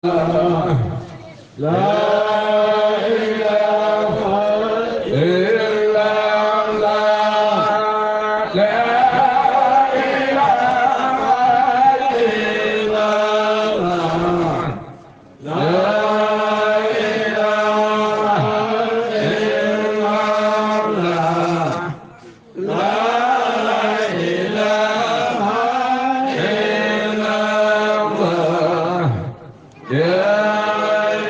لا إله إلا الله لا إله إلا الله لا إله إلا الله لا إله إلا الله لا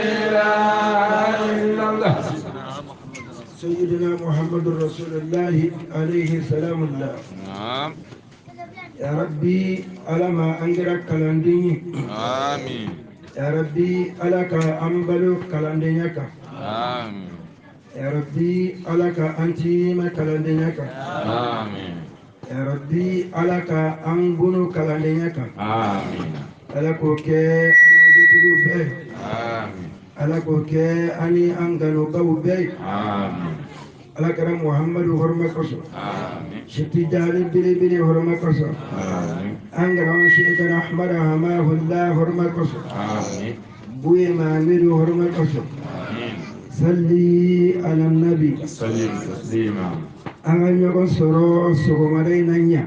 إله إلا الله. سيدنا محمد رسول الله عليه سلام الله. نعم. يا ربي ala ma an kɛra kalanden ye. آمين. Ya Rabbi, ala ka an balo kalandenya kan. آمين. Ya Rabbi, ala ka an tiima kalandenya kan. آمين. Ya Rabbi, ala ka an gono kalandenya kan. آمين. Ala k'o kɛ an n'an bɛɛ. آمين. Ala k'o kɛ an ni an galobaw bɛɛ ye. آمين. Ala kɛra Muhamadu hɔrɔma kosɔn. آمين. Sitijani belebele hɔrɔma kosɔn. آمين. An karamɔgɔ Shekara Ahmada Hamahullah hɔrɔma kosɔn. آمين. Buye Mahamidu hɔrɔma kosɔn. آمين. Salli ala nabi. سلم تسليما. An ka ɲɔgɔn sɔrɔ sɔgɔmada in na ɲa.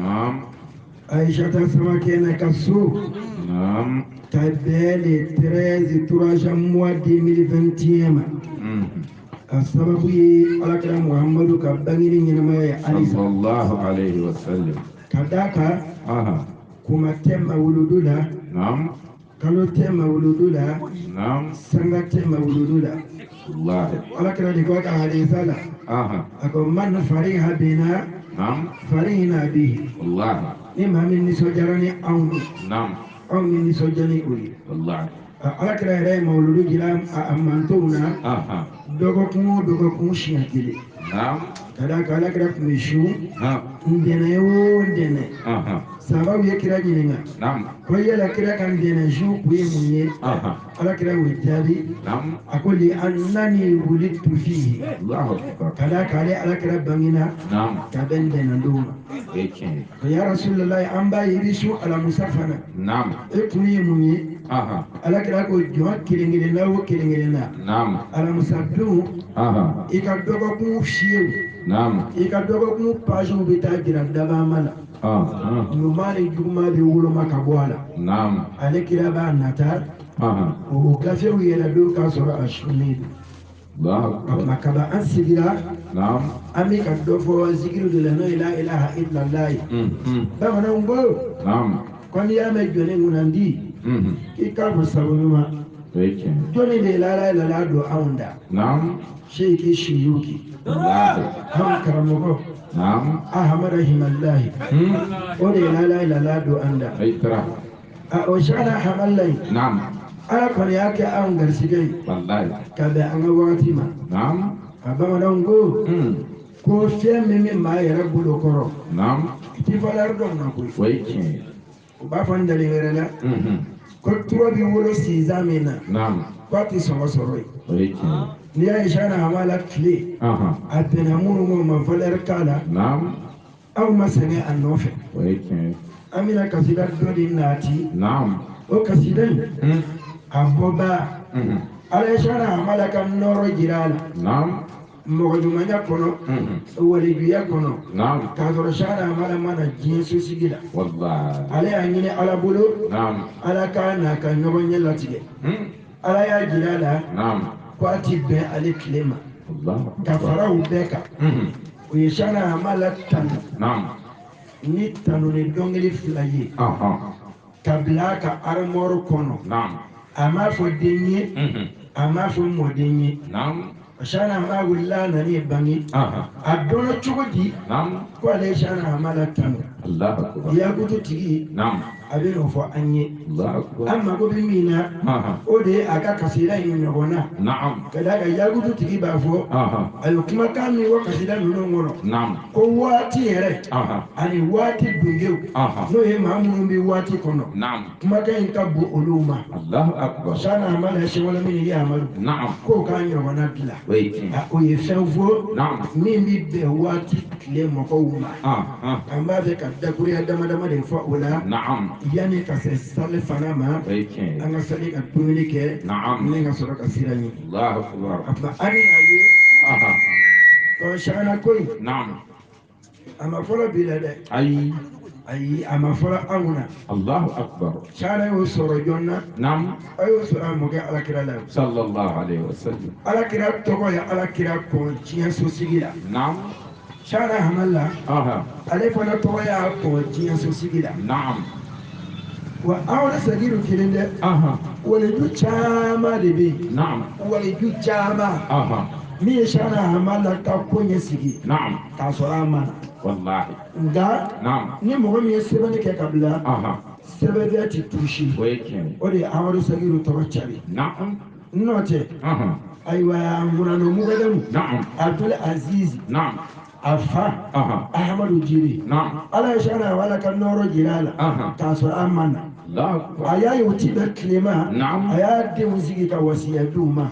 نعم. Aïchata Samakɛnɛ ka so. نعم. Ka bɛn le 13 3 mois 2021 ma. A sababu ye Alakira Muhamadu ka bangeni ɲɛnamaya ye halisa. صلى الله عليه وسلم. Ka d'a kan kuma tɛ mawuludu la, نعم. kalo tɛ mawuludu la, نعم. sanga tɛ mawuludu la. الله. Alakira de ko a ka hadisa la, a ko man fariha bina نعم. farihina bihi. الله. Ni maa min nisɔndiyara ni anw ye, نعم. anw ni nisɔndiya ni o ye. والله. Alakira yɛrɛ ye mawuludu jira a mantonw na dɔgɔkun o dɔgɔkun siɲɛ kelen. نعم. Ka d'a kan Alakira tun bɛ sun ها. ntɛnɛn o ntɛnɛn. Sabaw ye kira ɲininka نعم. ko yala kira ka ntɛnɛn sun kun ye mun ye? Alakira y'o jaabi, نعم. a ko li annani wulidtu fihi. الله أكبر. Ka d'a kan ale Alakira bangena نعم. ka bɛn ntɛnɛn don ma. إيه. Ko ya Rasulalayi, an b'a ye i bɛ sun alamusa fana, نعم. e kun ye mun ye? Alakira ko jɔn kelen kelenna o kelen kelenna, نعم. alamusa don, i ka dɔgɔkun fiyew, نعم. i ka dɔgɔkun paziw bɛ taa jira dabama la, ɲuman ni juguman bɛ woloma ka bɔ a la. نعم. Ale kira b'a nata o gafew yɛlɛ don k'a sɔrɔ a sunnen don. الله O أكبر. tuma kaba an sigira, نعم. an bɛ ka dɔ fɔ zikiri de la, n'o ye la ilaha illallah ye. Bamananw ko نعم. ko n'i y'a mɛn jɔnni kunnandi, k'i k'a fɔ sabu ɲuman. إيه. Jɔnni de ye la ilaha illallah don anw da? نعم. Seyiki Siyuki. الله. Anw karamɔgɔ نعم. Ahamada Himalayi, o de ye la ilaha illallah don an da. أي ترى. A o Shana Hamalayi, نعم. Ala kɔni y'a kɛ anw garisɛgɛ ye والله. ka bɛn an ka wagati ma. نعم. A bamananw ko ko fɛn min bɛ maa yɛrɛ bolo kɔrɔ, نعم. i tɛ valeur dɔn na koyi. ويكين. U b'a fɔ n dalen wɛrɛ la ko tura bɛ wolo sinzan min na, نعم. k'a tɛ sɔngɔ sɔrɔ yen. ويكين. N'i y'a ye Shana Hamala tile, a bɛnna minnu ma, u ma valeur k'a la, نعم. aw ma sɛgɛn a nɔfɛ. ويكين. An bɛna kasida dɔ de nati. نعم. O kasida in, a bɔba, Ala ye Shana Hamala ka nɔrɔ jira a la نعم. mɔgɔ ɲumanya kɔnɔ, walijuya kɔnɔ, نعم. k'a sɔrɔ Shana Hamala ma na diɲɛ sosigi la. والله. Ale y'a ɲini Ala bolo, نعم. Ala k'a n'a ka ɲɔgɔn ɲɛ latigɛ. Ala y'a jira a la نعم. ko a ti bɛn ale tile ma. الله Ka أكبر. fara u bɛɛ kan, u ye Shana Hamala tanu نعم. ni tanu ni dɔnkili fila ye ka bila a ka aramɔri kɔnɔ. نعم. A m'a fɔ den ye, a m'a fɔ mɔden ye. نعم. Shana Hamala wulila, a nan'i bange, a dɔnna cogo di نعم. ko ale ye Shana Hamala tanu? الله أكبر. Yakutu tigi, نعم. a bɛ n'o fɔ an ye. الله أكبر. An mago bɛ min na, o de ye a ka kasida in ɲɔgɔn na. نعم. Ka d'a kan yakutu tigi b'a fɔ, a ye kumakan min fɔ kasida ninnu kɔnɔ, نعم. ko waati yɛrɛ ani waati dungew, n'o ye maa minnu bɛ waati kɔnɔ, نعم. kumakan in ka bon olu ma. الله أكبر. Shana Hamala ye sɛwale min ye Amadu, نعم. k'o k'a ɲɔgɔnna dilan. ويكين. O ye fɛn fɔ نعم. min bɛ bɛn waati tile mɔgɔw ma. An b'a fɛ ka dakuruya dama dama de fɔ o la. نعم. Yanni ka se sali fana ma, O ye tiɲɛ ye. An ka sali ka dumuni kɛ, Naam. Ni ka sɔrɔ ka sira ɲini. Allahu akbar. A tuma an bɛna ye ɔ Shana ko in, Naam. A ma fɔlɔ bi la dɛ. Ayi. Ayi, a ma fɔlɔ anw na. Allahu akbar. Shana y'o sɔrɔ joona. Naam. A y'o sɔrɔ a mɔkɛ Alakira la. Sallallahu alayhi wa sallam. Alakira tɔgɔ ye Alakira kɔn diɲɛ sosigi la. Naam. Shana Hamala, ale fana tɔgɔ y'a kɔn diɲɛ sosigi la. Naam. Wa anw Sagiru kelen dɛ. Waliju caman de bɛ yen. Naam. Waliju caman. Min ye Shana Hamala ka ko ɲɛ sigi. Naam. K'a sɔrɔ a ma na. Wallahi. Nka Naam. ni mɔgɔ min ye sɛbɛnni kɛ ka bila, sɛbɛnfɛn ti tusi. O ye tiɲɛ ye. O de ye Amadu Sagiru tɔgɔ cari. Naam. N'o tɛ, ayiwa, Murano Mugadamu, Naam. Abdul Aziz, Naam. A fa, Ahamadu Jiri. Naam. Ala ye Shana Hamala ka nɔɔrɔ jira a la. K'a sɔrɔ a ma na. Allahu akbar. A y'a ye o ti bɛn tilema. Naam. A y'a denw sigi ka wasiya d'u ma.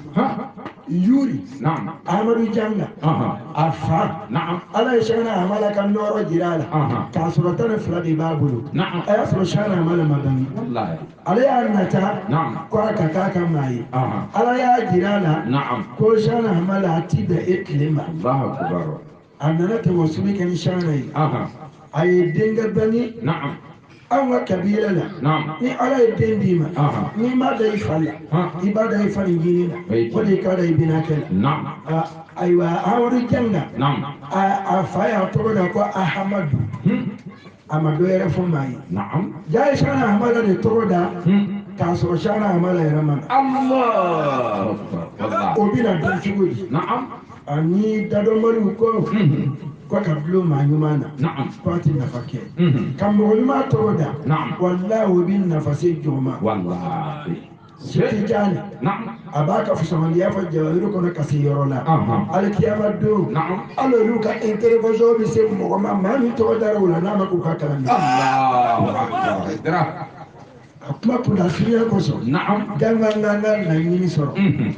Yuri, Naam. Amadu Janga, a fa. Naam. Ala ye Shana Hamala ka nɔɔrɔ jira a la. K'a sɔrɔ 12 de b'a bolo. Naam. A y'a sɔrɔ Shana Hamala ma bange. Wallahi. Ale y'a nata Naam. ko a ka k'a ka maa ye. Ala y'a jira a la ko Shana Hamala a ti bɛn e tile ma. Allahu akbar. A nana tawasuli kɛ ni Shana ye. A ye denkɛ bange. Naam. Anw ka kabila la. Naam. Ni Ala ye den d'i ma, n'i m'a da i fa la, i b'a da i fa ni jiri la, o de ka da i binaakɛ la. Naam. Ayiwa, Amadu Janga, Naam. a fa y'a tɔgɔ da ko Ahamadu. A ma dɔ yɛrɛ fɔ maa ye. Naam. Ja ye Shana Hamala de tɔgɔ da k'a sɔrɔ Shana Hamala yɛrɛ ma na. Allahu akbar. Wallahi. O bɛna dun cogo di? Naam. Ani dadɔnbaliw ko ko ka bulon maa ɲuman na. Naam. Ko a tɛ nafa kɛ. Ka mɔgɔ ɲuman tɔgɔ da. Naam. Walahi, o bɛ nafa se jɔn ma. Wallahi. Setijani. Naam. A b'a ka fusamaniya fɔ jawahiru kɔnɔ ka se yɔrɔ la. Alikiyama don. Naam. Hali olu ka intervention bɛ se mɔgɔ ma, maa min tɔgɔ dara o la n'a ma k'u ka kalan. Allahu akbar. Dara. A kuma kunda surunya kosɔn. Naam. Janga n ka laɲini sɔrɔ.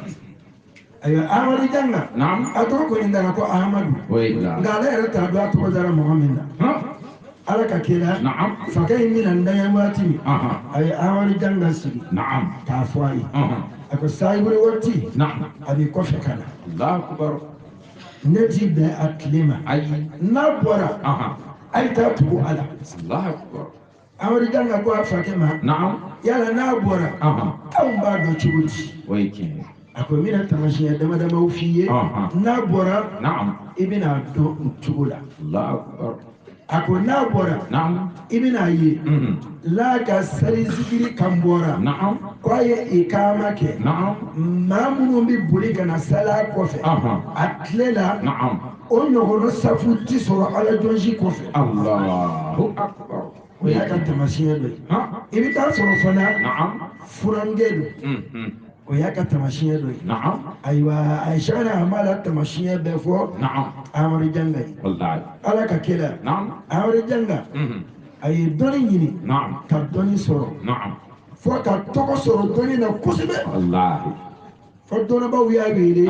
Ayiwa, Amadu Janga. Naam. A tɔgɔ kɔni dara ko Ahamadu. O ye la. Nka ale yɛrɛ t'a dɔn a tɔgɔ dara mɔgɔ min na. Ala ka kɛ la. Naam. Fakɛ in bɛna n daɲɛ waati min. A ye Amadu Janga sigi. Naam. K'a fɔ a ye. A ko sahibuli waati. Naam. A b'i kɔfɛ ka na. Allahu akbar. Ne t'i bɛn a tile ma. Ayi. N'a bɔra. A ye taa tugu a la. Allahu akbar. Amadu Janga ko a fakɛ ma. Naam. Yala n'a bɔra. Anw b'a dɔn cogo di? O ye tiɲɛ ye. A ko n bɛna taamasiyɛn dama damaw f'i ye. N'a bɔra. Naam. I bɛna dɔn o cogo la. Allahu akbar. A ko n'a bɔra. Naam. I bɛna ye. N'a ka sali zikiri kan bɔra. Naam. Ko a ye ikaama kɛ. Naam. Maa minnu bɛ boli ka na sali a kɔfɛ. A tile la. Naam. O ɲɔgɔnna safu ti sɔrɔ Ala jɔnsi kɔfɛ. Allahu akbar. O y'a ka taamasiyɛn dɔ ye. I bɛ taa sɔrɔ fana. Naam. Furankɛ don. O y'a ka taamasiyɛn dɔ ye. Naam. Ayiwa, a ye Shana Hamala taamasiyɛn bɛɛ fɔ. Naam. Amadu Janga ye. Wallahi. Ala ka kɛ la. Naam. Amadu Janga. A ye dɔnni ɲini. Naam. Ka dɔnni sɔrɔ. Naam. Fo ka tɔgɔ sɔrɔ dɔnni na kosɛbɛ. Wallahi. Fo dɔnnibaw y'a wele.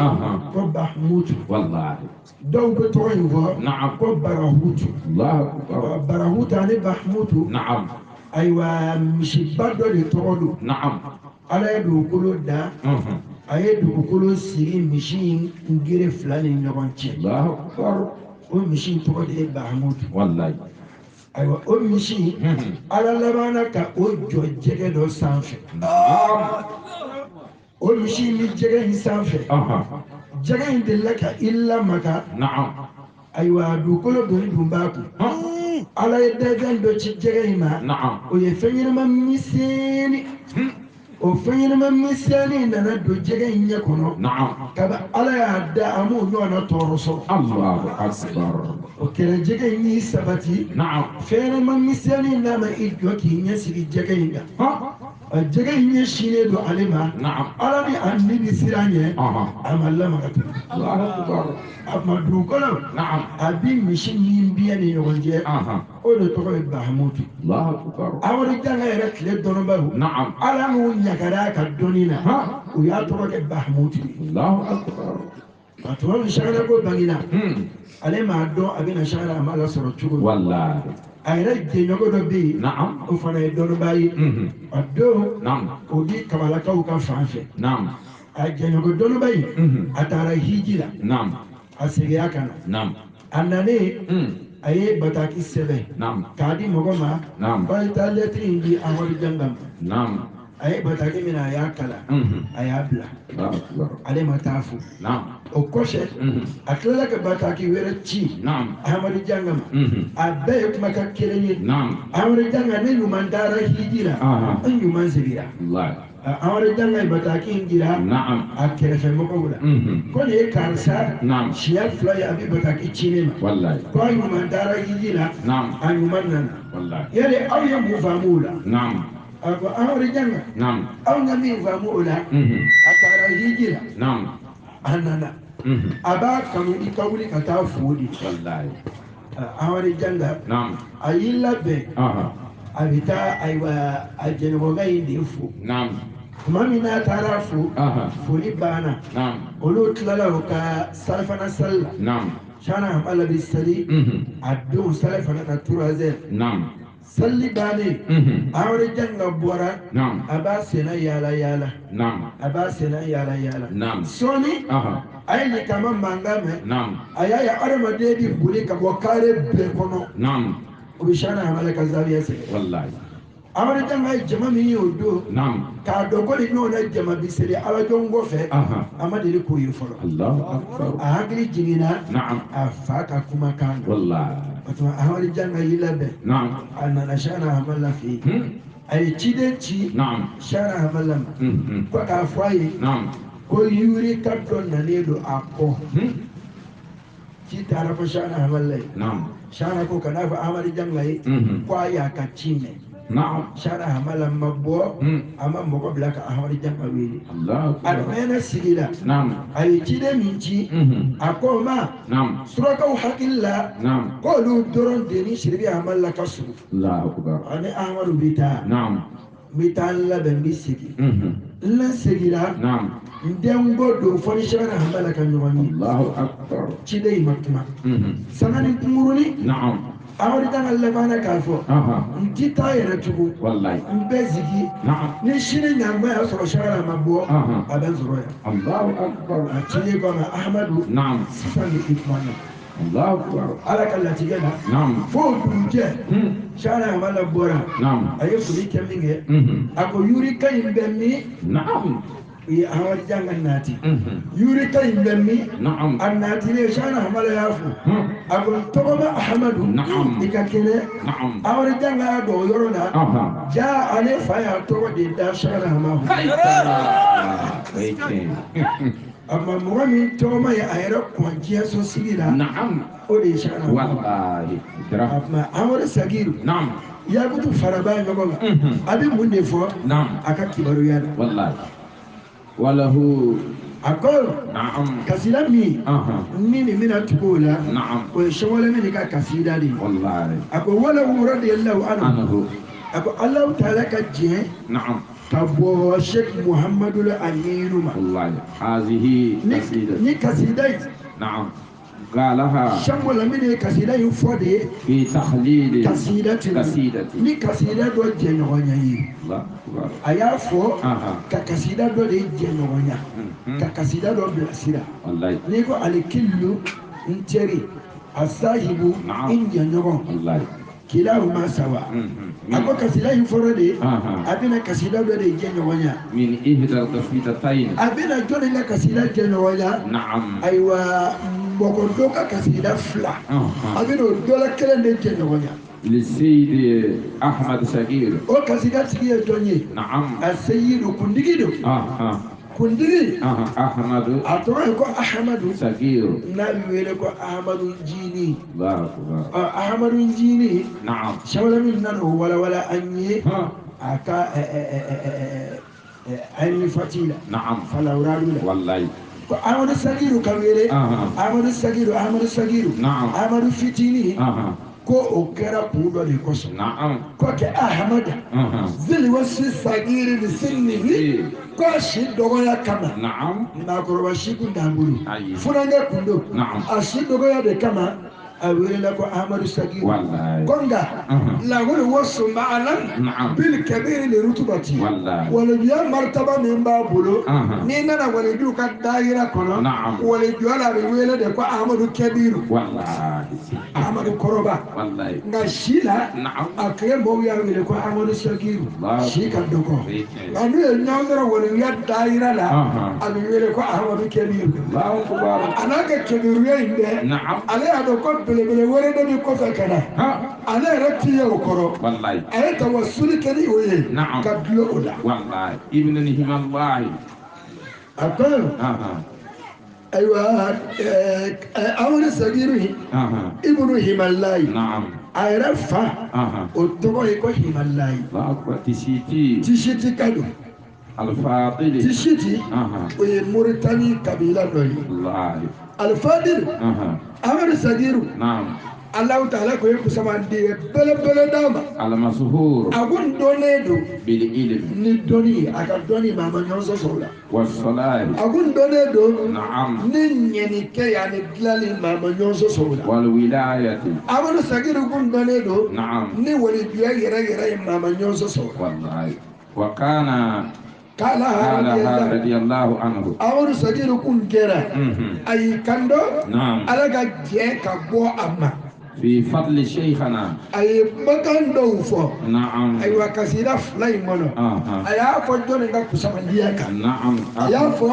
Ko Bahamutu. Wallahi. Dɔw bɛ tɔgɔ in fɔ. Naam. Ko Barahutu. Allahu akbar. Barahutu ani Bahamutu. Naam. Ayiwa, misiba dɔ de tɔgɔ don. Naam. Ala ye dugukolo da. A ye dugukolo sigi misi in gere fila ni ɲɔgɔn cɛ. Allahu akbar. O misi in tɔgɔ de ye Bahamutu. Wallahi. Ayiwa, o misi in, Ala labanna ka o jɔ jɛgɛ dɔ sanfɛ. O misi in bɛ jɛgɛ in sanfɛ. Jɛgɛ in delila ka i lamaga. Naam. Ayiwa, dugukolo doni dun b'a kun. Ala ye dajɛ dɔ ci jɛgɛ in ma. Naam. O ye fɛn ɲɛnama misɛnnin. O fɛn ɲɛnama misɛnnin nana don jɛgɛ in ɲɛ kɔnɔ. Naam. Kabi Ala y'a da, a m'o ɲɔgɔnna tɔɔrɔ sɔrɔ. Allahu akbar. O kɛra jɛgɛ in y'i sabati. Naam. Fɛn ɲɛnama misɛnnin n'a ma i jɔ k'i ɲɛ sigi jɛgɛ in kan. Jɛgɛ in ɲɛ sinnen don ale ma. Naam. Ala ni a ni bɛ siran ɲɛ. A ma lamaga tugun. Allahu akbar. A ma dugukolo. Naam. A bi misi ni biɲɛ ni ɲɔgɔn cɛ. O de tɔgɔ ye Bahamutu. Allahu akbar. Amadu Janga yɛrɛ tile dɔnnibaw. Naam. Ala m'u ɲagara a ka dɔnni na. U y'a tɔgɔ kɛ Bahamutu ye. Allahu akbar. A tuma min Shana ko bangena, ale m'a dɔn a bɛna Shana Hamala sɔrɔ cogo min. Wallahi. A yɛrɛ jɛɲɔgɔn dɔ bɛ yen, Naam. o fana ye dɔnnibaa ye. A don, Naam. o bi Kabalakaw ka fan fɛ. Naam. A jɛɲɔgɔn dɔnnibaa in, a taara hiji la. Naam. A seginna ka na. Naam. A nanen, a ye bataki sɛbɛn Naam. k'a di mɔgɔ ma. Naam. K'a ye taa lɛtiri in di Amadu Janga ma. Naam. A ye bataki minɛ, a y'a kalan, a y'a bila. Allahu akbar. Ale ma taa fo. Naam. O kɔfɛ, a tilala ka bataki wɛrɛ ci Naam. Amadu Janga ma. A bɛɛ ye kumakan kelen ye. Naam. Amadu Janga, ne ɲuman taara hiji la, n ɲuman seginna. Wallahi. Amadu Janga ye bataki in jira Naam. a kɛrɛfɛmɔgɔw la. Ko nin ye karisa Naam. siɲɛ fila ye a bɛ bataki ci ne ma. Wallahi. Ko a ɲuman taara hiji la, Naam. a ɲuman nana. Wallahi. Yali aw ye mun faamu o la? Naam. A ko Amadu Janga, Naam. anw ka min faamu o la, a taara hiji la, Naam. a nana. A b'a kanu i ka wuli ka taa fo de. Wallahi. Amadu Janga, Naam. a y'i labɛn, Aha. a bɛ taa ayiwa a jɛɲɔgɔnkɛ in de fo. Naam. Tuma min n'a taara fo, Aha. foli banna. Naam. Olu tilala o ka salifana sali la. Naam. Shana Hamala bɛ sali, a don salifana ka 3 heures. Naam. Sali bannen, Amadu Janga bɔra, Naam. a b'a senna yaala yaala. Naam. A b'a senna yaala yaala. Naam. Sɔɔni, Aha. a ye likama mankan mɛn. Naam. A y'a ye adamaden bɛ boli ka bɔ kare bɛɛ kɔnɔ. Naam. O bɛ Shana Hamala ka zawiya sɛgɛrɛ. Wallahi. Amadu Janga ye jama min ye o don, Naam. k'a dɔn ko nin ɲɔgɔnna jama bɛ seli alajɔn kɔfɛ, Aha. a ma deli k'o ye fɔlɔ. Allahu akbar. A hakili jiginna Naam. a fa ka kumakan na. Wallahi. O tuma Amadu Janga y'i labɛn. Naam. A nana Shana Hamala fɛ yen. A ye ciden ci Naam. Shana Hamala ma. Ko k'a fɔ a ye Naam. ko yurika dɔ nalen don a kɔ. Ci taara fɔ Shana Hamala ye. Naam. Shana ko kan'a fɔ Amadu Janga ye ko a y'a ka ci mɛn. Naam. Shana Hamala ma bɔ, a ma mɔgɔ bila ka Amadu Janga wele. Allahu A akbar. mɛnna sigi la. Naam. A ye ciden min ci, a ko o ma, Naam. surakaw hakili la Naam. k'olu dɔrɔn de ni Siribi Hamala ka surun. Allahu akbar. Ani Amadu bɛ taa, Naam. n bɛ taa n labɛn, n bɛ segin. N seginna, Naam. n den ko don fɔ ni Shana Hamala ka ɲɔgɔn ye. Allahu akbar. Ciden in ma kuma. Sangani kunkurunin, Naam. Amadu Janga labanna k'a fɔ, Aha. n ti taa yɛrɛ tugun. Wallahi. N bɛ sigi. Naam. Ni sini ɲanba y'a sɔrɔ Shana ma bɔ, Aha. a bɛ n sɔrɔ yan. Allahu akbar. A ciden ko a ma, Ahamadu, Naam. sisan de i kuma na. Allahu akbar. Ala ka latigɛ la, Naam. fo dugujɛ, Shana Hamala bɔra, Naam. a ye foli kɛ min kɛ, a ko yurika in bɛ min? Naam. U ye Amadu Janga nati. Yurika in bɛ min? Naam. A natilen, Shana Hamala y'a fo. A ko n tɔgɔma Ahamadu, Naam. i ka kɛnɛ. Naam. Amadu Janga y'a don o yɔrɔ la. Aha. Ja ale fa y'a tɔgɔ de da Shana Hamala. O ye tiɲɛ. A ma mɔgɔ min tɔgɔma ye a yɛrɛ kɔn diɲɛ so sigi la, Naam. o de ye Shana Hamala. Wallahi. A Dara. tuma Amadu Sagiru, Naam. Yakutu faraba ɲɔgɔn kan, a bɛ mun de fɔ Naam. a ka kibaruya la? Wallahi. Walahu. A ko Naam. kasida min Aha. ni nin bɛna tugu o la, Naam. o ye Sɛwale min ka kasida de ye. Wallahi. A ko walahu radiyallahu anhu. Anhu. A ko Alahu taala ka diɲɛ Naam. ka bɔ Sheikh Muhammadu Aminu ma. Wallahi. Hazihi Ni kasida. ni kasida in, Naam. Qalaha Sɛwale min ye kasida in fɔ de ye, fi tahlili kasida ti kasidati. ni kasida dɔ jɛɲɔgɔnya ye. Allahu akbar. A y'a fɔ Aha. ka kasida dɔ de jɛɲɔgɔnya, ka kasida dɔ bilasira. Wallahi. N'i ko alikillu n teri, a sahibu Naam. n jɛɲɔgɔn, Wallahi. kilahuma sawa. A ko kasida in fɔra de, Aha. a bɛna kasida dɔ de jɛɲɔgɔnya. Min ihda al-qasidatayn. A bɛna jɔnni ka kasida jɛɲɔgɔnya? Naam. Ayiwa, mɔgɔ dɔ ka kasida fila, Aha. a bɛna o dɔ la kelen de jɛɲɔgɔnya. للسيد أحمد سغير. O kasida tigi ye jɔn ye? نعم. A seyidu kuntigi don. أها. Kuntigi, أها. أحمد a tɔgɔ ye ko Ahamadu, سغير. n'a bɛ wele ko Ahamadu Njini. الله أكبر. Ɔ, Ahamadu Njini, نعم. Sɛwale min nana o walawala an ye ها. a ka ayiwa fati la, نعم. falawuradu la. والله. Ko Amadu Sagiru ka wele, Aha. Amadu Sagiru, Amadu Sagiru, Naam. Amadu Fitini, أها. Ko o kɛra kun dɔ de kosɔn. Naam. Ko kɛ Ahamada. Zili wasi sagiri li sinnihi. Ko a si dɔgɔya kama. Naam. Maakɔrɔba si kun t'an bolo. Ayi. Funankɛ kun don. Naam. A si dɔgɔya de kama a welela ko Ahamadu Sagiru. Wallahi. Ko nka lahul wasu ma'alam. Naam. Bil kabiri li rutubati. Wallahi. Walijuya martaba min b'a bolo. N'i nana walijuw ka dayira kɔnɔ. Naam. Walijuya la a bɛ wele de ko Ahamadu Kabiru. Wallahi. Ahamadu Kɔrɔba. Wallahi. Nka si la. Naam. A tile mɔgɔw y'a wele ko Ahamadu Sagiru. Allahu Si ka dɔgɔ. O ye tiɲɛ ye. Nka n'u ye ɲɔgɔn sɔrɔ walijuya dayira la. A bɛ wele ko Ahamadu Kabiru. Allahu akbar. A n'a ka kebiruya in dɛ. Naam. Ale y'a dɔn ko belebele wɛrɛ de bɛ kɔfɛ ka na. Ale yɛrɛ ti ye o kɔrɔ. Wallahi. A ye tawasuli kɛ ni o ye. Naam. Ka dulon o la. Wallahi. Ibn Himallahi. A ko ayiwa Ahamadu Sagiru ibnu Himallahi. Naam. A yɛrɛ fa. O tɔgɔ ye ko Himallahi. Allahu akbar. Tisiti. Tisiti ka don. Al-Fadili. Tisiti. O ye Moritani kabila dɔ ye. Wallahi. Al-Fadili. Ahamadu Sagiru. Naam. Alahu taala ko ye kusamandi ye belebele d'a ma. Al-Masuhur. A ko n dɔnnen don. Bil ilm. Ni dɔnni ye, a ka dɔnni maa ma ɲɔgɔn sɔsɔ o la. Was-salah. A ko n dɔnnen don. Naam. Ni ɲɛnikɛ yanni dilanni maa ma ɲɔgɔn sɔsɔ o la. Wal wilayati. Ahamadu Sagiru ko n dɔnnen don. Naam. Ni walijuya yɛrɛ yɛrɛ ye maa ma ɲɔgɔn sɔsɔ o la. Wallahi. Wa kana Kala radiyallahu anhu. Ahamadu Sagiru kun kɛra. A y'i kan dɔn. Naam. Ala ka jɛ ka bɔ a ma. Fi fadli shaykhana. A ye kumakan dɔw fɔ. Naam. Ayiwa kasida fila in kɔnɔ. A y'a fɔ jɔnni ka kusamandiya kan. Naam. A y'a fɔ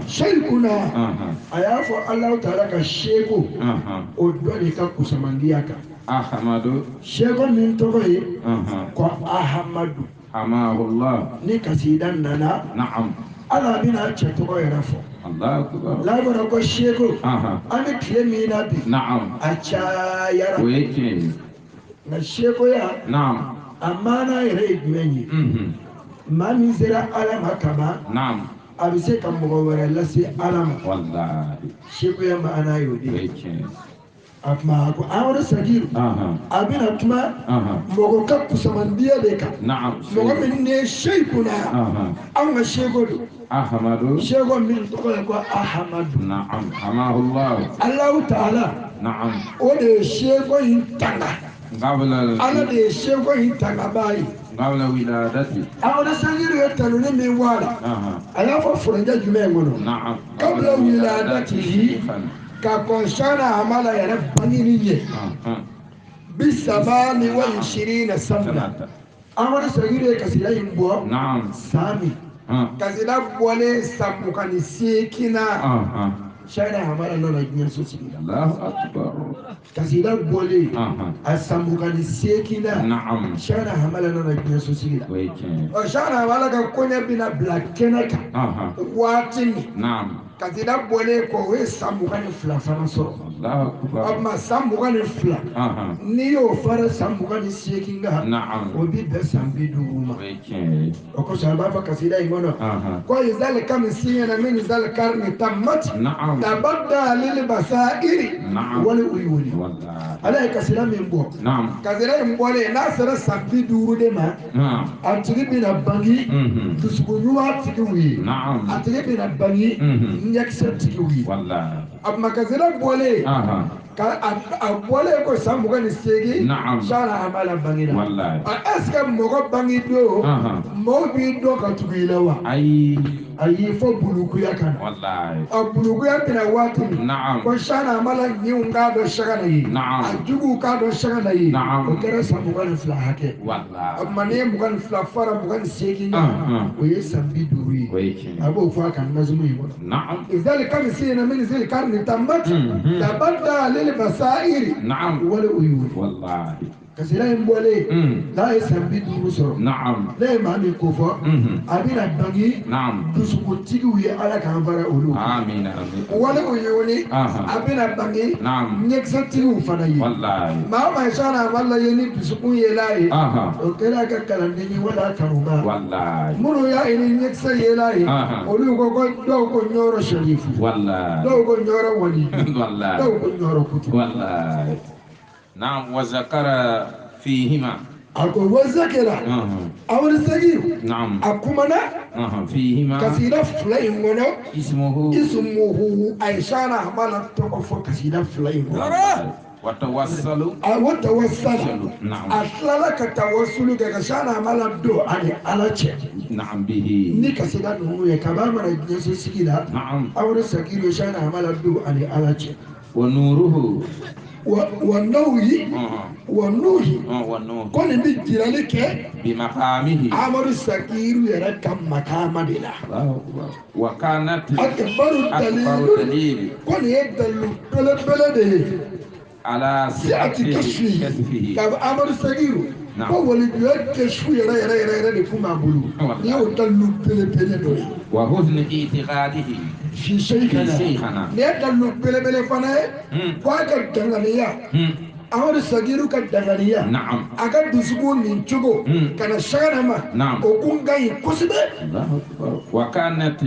seyikuna. A y'a fɔ Alahu taala ka seko. O dɔ de ka kusamandiya kan. Ahamadu. Seko min tɔgɔ ye. Ko Ahamadu. Hamahullah. Ni kasida nana. Naam. Ala bɛna cɛ tɔgɔ yɛrɛ fɔ. Allahu akbar. N'a fɔra ko seko. An bɛ tile min na bi. Naam. A cayara. O ye tiɲɛ ye. Nka sekoya. Naam. A maana yɛrɛ ye jumɛn ye? Maa min sera Ala ma kaban. Naam. A bɛ se ka mɔgɔ wɛrɛ lase Ala ma. Wallahi. Sekoya maana y'o de ye. O ye tiɲɛ ye. A kuma a ko Ahamadu Sagiru. A bɛna kuma mɔgɔ ka kusamandiya de kan. Naam. Mɔgɔ min ye seyikuna. Anw ka seko don. Ahamadu. Seko min tɔgɔ ye ko Ahamadu. Naam. Hamahullah. Alahu taala. Naam. O de ye seko in tanga. Ala de ye seko in tangabaa ye. Qabla wiladati. Ahamadu Sagiru ye tanuni min bɔ a la. A y'a fɔ furancɛ jumɛn kɔnɔ? Naam. Qabla wiladatihi. Ka kɔn Sana Hamala yɛrɛ bangeni ɲɛ. Bi saba ni wa ishirina sana. Ahamadu Sagiru ye kasida in bɔ. Naam. San min. Kasida bɔlen san 28 na. Sana Hamala nana diɲɛ so sigi la. Allahu akbar. Kasida bɔlen a san 28 na. Naam. Sana Hamala nana diɲɛ so sigi la. O ye tiɲɛ ye. Ɔ Sana Hamala ka koɲɛ bɛna bila kɛnɛ kan. Waati min. Naam. Kasida bɔlen kɔ o ye san 22 fana sɔrɔ. Allahu akbar. O tuma san 22. N'i y'o fara san 28 kan. Naam. O bi bɛn san 50 ma. O ye tiɲɛ ye. O kosɔn a b'a fɔ kasida in kɔnɔ. Ko izali kami siɲɛna min izali karni tamati. Naam. Tabadda lili basairi. Naam. Wali uyuni. Wallahi. Ala ye kasida min bɔ. Naam. Kasida in bɔlen n'a sera san 50 de ma. Naam. A tigi bɛna bange. Dusukun ɲuman tigiw ye. Naam. A tigi bɛna bange. Ɲɛkisɛ tigiw ye. Wallahi. A tuma kasida bɔlen. Ka a bɔlen ko san 28. Naam. Sana Hamala bangera. Wallahi. Est ce que mɔgɔ bange don. Mɔgɔw b'i dɔn ka tugu i la wa? Ayi. Ayi fo bulukuya ka na. Wallahi. A bulukuya bɛna waati min. Naam. Ko Sana Hamala ɲinw k'a dɔn Sagana ye. Naam. A juguw k'a dɔn Sagana ye. Naam. O kɛra san 22 hakɛ. Wallahi. O tuma n'i ye 22 fara 28 kan. O ye san 50 ye. O ye tiɲɛ ye. A b'o fɔ a ka nazumu in kɔnɔ. Naam. Izali kami sina min zili karni tamati. Tabadda lili basairi. Naam. Wali uyuni. Wallahi. Kasida in bɔlen. N'a ye san 50 sɔrɔ. Naam. Ne ye maa min ko fɔ. A bɛna bange. Naam. Dusukuntigiw ye Ala k'an fara olu. Amiina amiina. Wali uyuni. A bɛna bange. Naam. Ɲɛkisɛtigiw fana ye. Wallahi. Maa o maa Sana Hamala ye ni dusukun yela ye. O kɛra a ka kalanden ye wala a kanuba. Wallahi. Minnu y'a ye ni ɲɛkisɛ yela ye. Olu ko ko dɔw ko Ɲɔrɔ Sɛrifu. Wallahi. Dɔw ko Ɲɔrɔ Wali. Wallahi. Dɔw ko Ɲɔrɔ Kutu. Wallahi. نعم وذكر فيهما a ko wa zakira Amadu Sagiru نعم a kumana فيهما kasida fila in kɔnɔ اسمه ismuhu a ye Shana Hamala tɔgɔ fɔ kasida fila in kɔnɔ وتوصلوا a wa tawassala نعم a tilala ka tawasulu kɛ ka Shana Hamala don ani Ala cɛ نعم به ni kasida ninnu ye kab'a mana diɲɛso sigi la نعم Amadu Sagiru ye Shana Hamala don ani Ala cɛ ونوره wa nawyi wa nuhi ونور ko nin bɛ jirali kɛ بمقامه Amadu Sagiru yɛrɛ ka makama de la الله أكبر وكانت akbaru أكبر dalilu دليل ko nin ye dalilu belebele de ye على si'ati صحة kashfihi كشفه k'a fɔ Amadu Sagiru Naam. ko walijuya kashfu yɛrɛ yɛrɛ yɛrɛ yɛrɛ de kun b'a bolo nin y'o dalilu belebele dɔ ye وحسن اعتقاده fi sheikhana في شيخنا nin ye dalilu belebele fana ye ko a ka danganiya Amadu Sagiru ka danganiya نعم a ka dusukun nin cogo ka na Shana ma Naam. o kun ka ɲi kosɛbɛ الله أكبر وكانت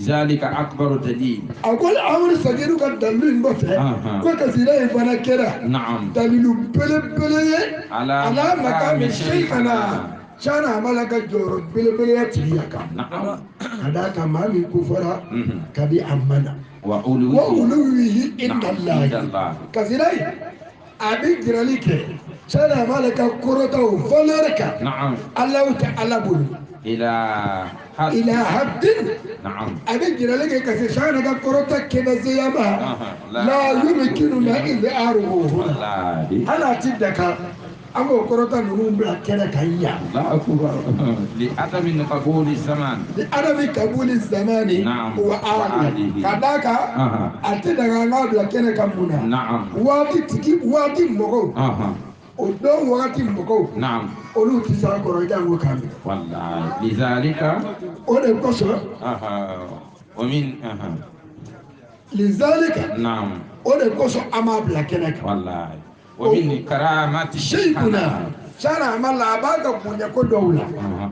ذلك أكبر دليل a ko Amadu Sagiru ka dalilu in kɔfɛ ko kasida in fana kɛra نعم dalilu belebele ye على ala makami sheikhana Shana Hamala ka jɔyɔrɔ belebeleya tigiya kan نعم ka d'a kan maa min ko fɔra kabi a mana wa وعلوه uluwihi inda نعم عند Allahi الله kasida in a bɛ jirali kɛ Shana Hamala ka kɔrɔta o valeur kan نعم Alahu tɛ Ala bolo إلى حد ila haddin نعم a bɛ jirali kɛ ka se Shana ka kɔrɔta kɛnɛzeya ma la yumkinuna izharuhu huna والله hali a ti daka an b'o kɔrɔta ninnu bila kɛnɛ kan yan الله أكبر لعدم قبول الزمان ni adami kabuli zamani Naam. wa ahli Wa ahlihi. ka d'a kan a tɛ daga an k'a bila kɛnɛ kan mun na نعم waati tigi waati mɔgɔw o don wagati mɔgɔw نعم olu tɛ s'a kɔrɔ jango k'a minɛ والله لذلك o de kosɔn ومن lizalika نعم o de kosɔn an b'a bila kɛnɛ kan والله ومن كرامة Sheikhuna Shana Hamala a b'a ka bonya ko dɔw la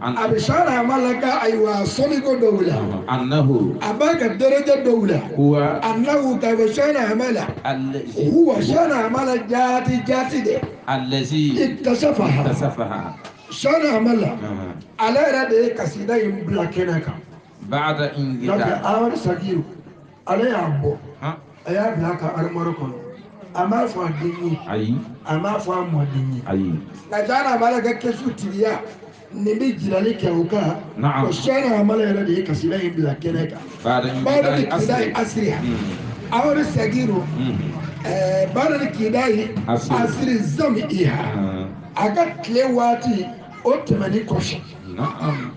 a bɛ Shana Hamala ka ayiwa sɔnni ko dɔw la أنه a b'a ka daraja dɔw la هو annahu ka bɛ Shana Hamala الذي huwa Shana Hamala jaati jaati de الذي iktasafaha اكتسبها Shana Hamala ale yɛrɛ de ye kasida in bila kɛnɛ kan بعد n'o tɛ انقطاع Amadu Sagiru ale y'a bɔ a y'a bila a ka armoire kɔnɔ a m'a fɔ a den ye أي a m'a fɔ a mɔden ye أي nka Shana Hamala ka kɛsu tigiya nin bɛ jirali kɛ o kan نعم o Shana Hamala yɛrɛ de ye kasida in bila kɛnɛ kan بعد baada انقطاع kidayi أصله asiriha Amadu Sagiru baada kidayi Asiri. asiri zamiha a ka tile waati o tɛmɛni kɔfɛ نعم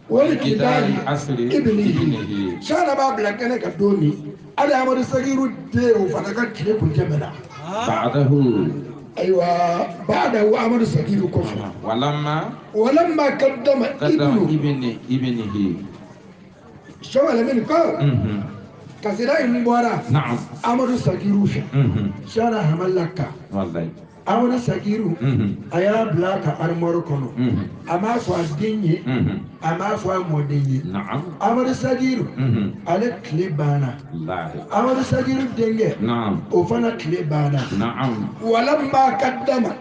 wali kidayi asiri ibnihi ibnihi Shana b'a bila kɛnɛ kan don min hali Amadu Sagiru den o fana ka tile kun tɛmɛna بعده ayiwa baada Amadu Sagiru kɔfɛ ولما walamma kaddama قدم ibnu ابن ابنه Sɔwale min ko kasida in bɔra نعم Amadu Sagiru fɛ Shana Hamala kan والله Amadu Sagiru a y'a bila a ka armoire kɔnɔ a m'a fɔ a den ye a m'a fɔ a mɔden ye نعم Amadu Sagiru ale tile banna والله Amadu Sagiru denkɛ نعم o fana tile banna نعم walamma kaddama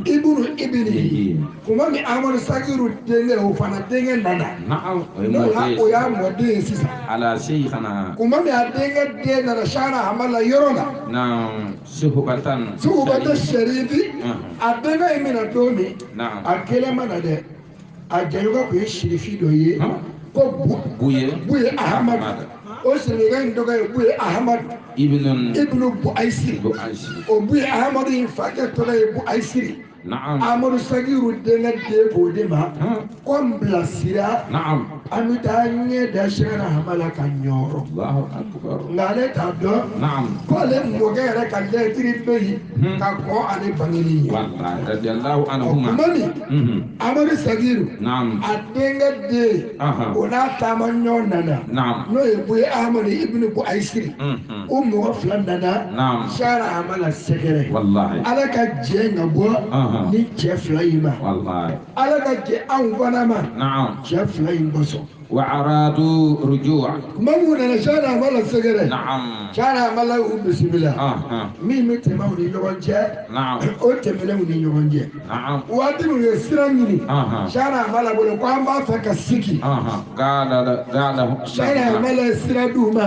ibnu ibnihi kuma min Amadu Sagiru denkɛ o fana denkɛ nana نعم n'o y'a o y'a mɔden ye sisan على شيخنا kuma min a denkɛ den nana Shana Hamala yɔrɔ la نعم صحبة Sugubata Sherifi a denkɛ in bɛna don min نعم a kelen ma na dɛ a jɛɲɔgɔn kun ye sirifi dɔ ye ko بوية Buye Ahamadu o sirifikɛ in tɔgɔ ye Buye Ahamadu ابن ibnu Buayisiri بؤيس o Buye Ahamadu in fakɛ tɔgɔ ye Buayisiri نعم Amadu Sagiru denkɛ den b'o de ma ko n bilasira نعم an bɛ taa ɲɛ da Shana Hamala ka ɲɔrɔ الله أكبر nka ale t'a dɔn نعم k'ale mɔkɛ yɛrɛ ka lɛtiri bɛ yen ka kɔn ale bangeli ɲɛ والله رضي الله ɔ عنهما kuma min Amadu Sagiru نعم a denkɛ den o n'a taama ɲɔgɔn nana نعم n'o ye Buye Ahamadu ibnu Buayisiri o mɔgɔ fila nana نعم Shana Hamala sɛgɛrɛ والله Ala ka jɛ ka bɔ ni cɛ fila in ma والله Ala ka jɛ anw fana ma نعم cɛ fila in kosɔn. وأرادوا رجوع. Kuma mun nana Cheikhna Hamala sɛgɛrɛ. نعم. Cheikhna Hamala y'u bisimila. Min bɛ tɛmɛ u ni ɲɔgɔn cɛ. نعم. O tɛmɛnen u ni ɲɔgɔn cɛ. نعم. Waati min u ye sira ɲini. Cheikhna Hamala bolo ko an b'a fɛ ka sigi. قال قال Cheikhna Hamala ye sira d'u ma.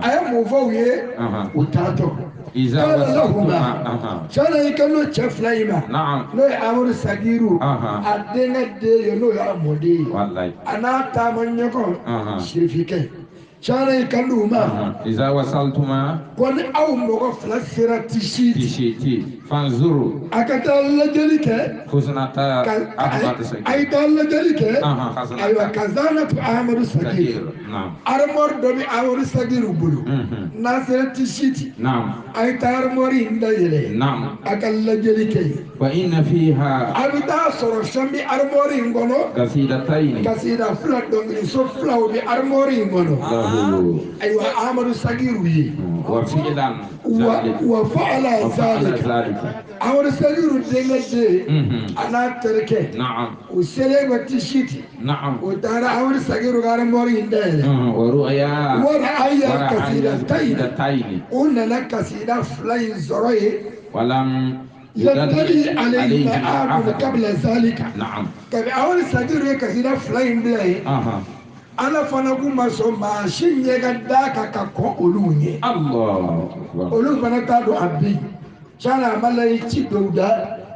A ye mun fɔ u ye? U taatɔ. إذا قال لهما. وصلتما. Cheikhna y'i kan n'o cɛ fila in ma. نعم. N'o ye Amadu Sagiru. A denkɛ den ye n'o y'a mɔden ye. والله. A n'a taama ɲɔgɔn sirifikɛ. Cheikhna y'i kan d'u ma. إذا وصلتما. Ko ni aw mɔgɔ fila sera Tisiti. Tisiti fanzuru. A ka taa lajɛli kɛ. Khusnata Ahmad Sagir. A ye taa lajɛli kɛ. Ayiwa Kazanatu Amadu Sagiru. نعم. Armoire dɔ bɛ Amadu Sagiru bolo. N'an sera Tisiti. نعم. A ye taa armoire in dayɛlɛ. نعم. A ka lajɛli kɛ yen. فإن فيها. A bɛ taa sɔrɔ fɛn bɛ armoire in kɔnɔ. قصيدتين. Kasida fila dɔnkiliso filaw bɛ armoire in kɔnɔ. له. Ayiwa Amadu Sagiru ye. وفعلا ذلك. Wa fa'ala وفعل zalika. ذلك. Amadu Sagiru denkɛ den. A n'a terikɛ. نعم. U selen ka Tisiti. نعم. U taara Amadu Sagiru ka armoire in dayɛlɛ. ورؤيا. Wara aya kasidatain. kasidatayni. U nana kasida fila in sɔrɔ yen. ولم يدلي عليه ahadun qabla zalika. نعم. Kabi Amadu Sagiru ye kasida fila in bila yen. Ala fana k'u ma sɔn maa si ɲɛ ka d'a kan ka kɔn olu ɲɛ. الله أكبر. Olu fana t'a dɔn a bɛ yen. Cheikhna Hamala ye ci dɔw da